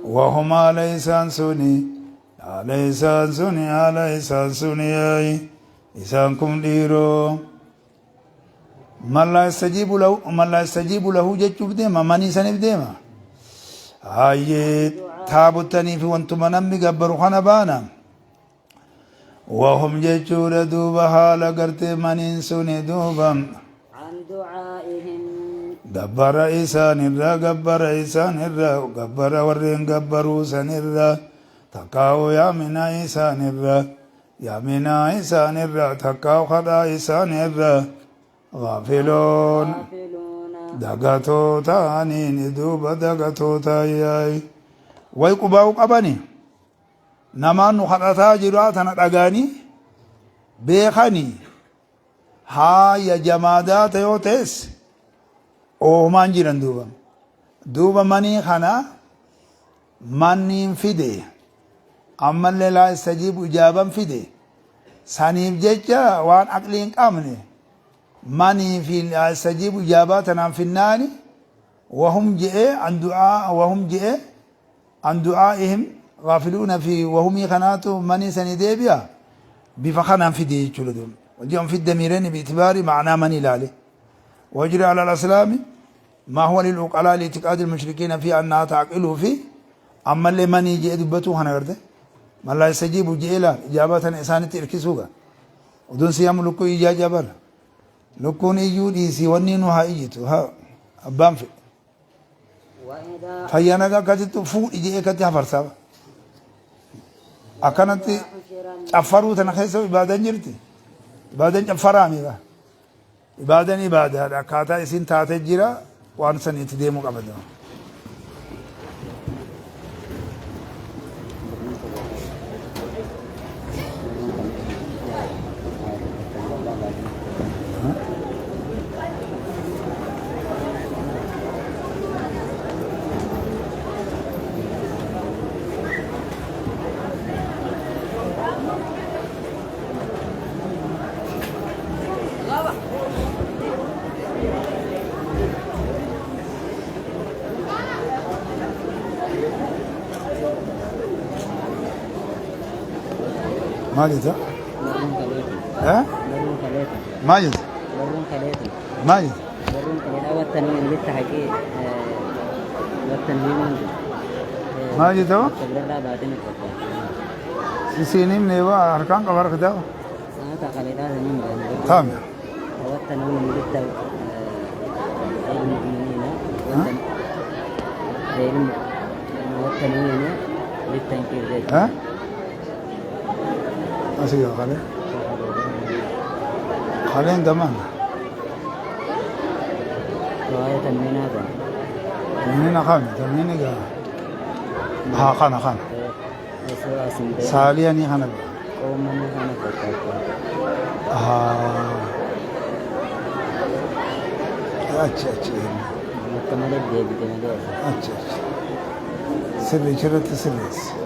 Speaker 2: Wahum haala isaan suni haala isaan suni haala isaan suni yaayi isaan kun dhiiroo man laa yastajiibu lahu man laa yastajiibu lahu jechuuf deema manii saniif deema hayyee taabottanii fi wantuma namni gabbaru kana baana wahum jechuudha duuba haala gartee maniin suni duuba
Speaker 1: عن دعائهم
Speaker 2: gabbara isaanirraa gabbara isaanirraa gabbara warreen gabbaruu sanirraa takkaa'u yaaminaa isaanirraa yaaminaa isaanirraa takkaa'u kadhaa isaanirraa gaafiloon
Speaker 1: غافلون
Speaker 2: dagatoo ta'aniin duuba dagatoo ta'ayi way qubaa'u qabani namaan nu kadhataa jiraa tana dhagaanii beekanii haaya jamaadaata yoo ta'es oomaan jiran duuba duuba manii kana manniin fide ammallee laa yastajiibu ijaaban fide saniif jecha waan aqlii hin qabne manii fi laa yastajiibu ijaabaa tanaan finnaani wahum je'ee an du'aa wahum je'ee an du'aa'ihim gaafiluuna fi wahumii kanaatu manii sanii deebi'a bifa kanaan fide jechuudha duuba wajjin fi damiireen bi'itibaari ma'anaa manii ilaale wajri ala al-aslaami ما هو للعقلاء لاعتقاد المشركين في أنها تعقل في أما اللي من يجي دبته أنا قرده من لا يستجيب جئلا إجابة إنسان تركسوها ودون سيام لكو إجا جبل لكون إيجو ديسي ونينو ها إيجتو ها أبان في
Speaker 1: وإذا
Speaker 2: فيانا كاتت فو إجي كاتي هفرسا أكنت
Speaker 1: حشر
Speaker 2: caffaruu tana keessa ibaadaan jirti ibaadaan caffaraami ba ibaadaan ibaadaadha akkaataa isin taate jira waan san itti deemuu qabata maal jetta
Speaker 1: Barruun kaleetu.
Speaker 2: Eh?
Speaker 1: Barruun kaleetu.
Speaker 2: Maal jetta
Speaker 1: Barruun kaleetu.
Speaker 2: Maal jetta
Speaker 1: Barruun kaleedha wattanii walitti haqee wattan himuun
Speaker 2: Maal jetta?
Speaker 1: Bakka birarraa baatee nutti fakkaata.
Speaker 2: Isiin himne waa harkaan qaba harka taa'u
Speaker 1: Sanata kaleedhaa saniin baane.
Speaker 2: Taame.
Speaker 1: والتنوين غير المؤمنين غير والتنوين للتنكير
Speaker 2: ها asii qalee qaleen gamaan
Speaker 1: رواية تنوين هذا
Speaker 2: تنوين خان تنوين gaa haa kana kana
Speaker 1: سورة سنتين
Speaker 2: saaliyanii kana
Speaker 1: قوما هنا فكاكا
Speaker 2: haa achi achi
Speaker 1: مكملة ديبت مدرسة
Speaker 2: achi achi sirrii sirriitti sirreessi.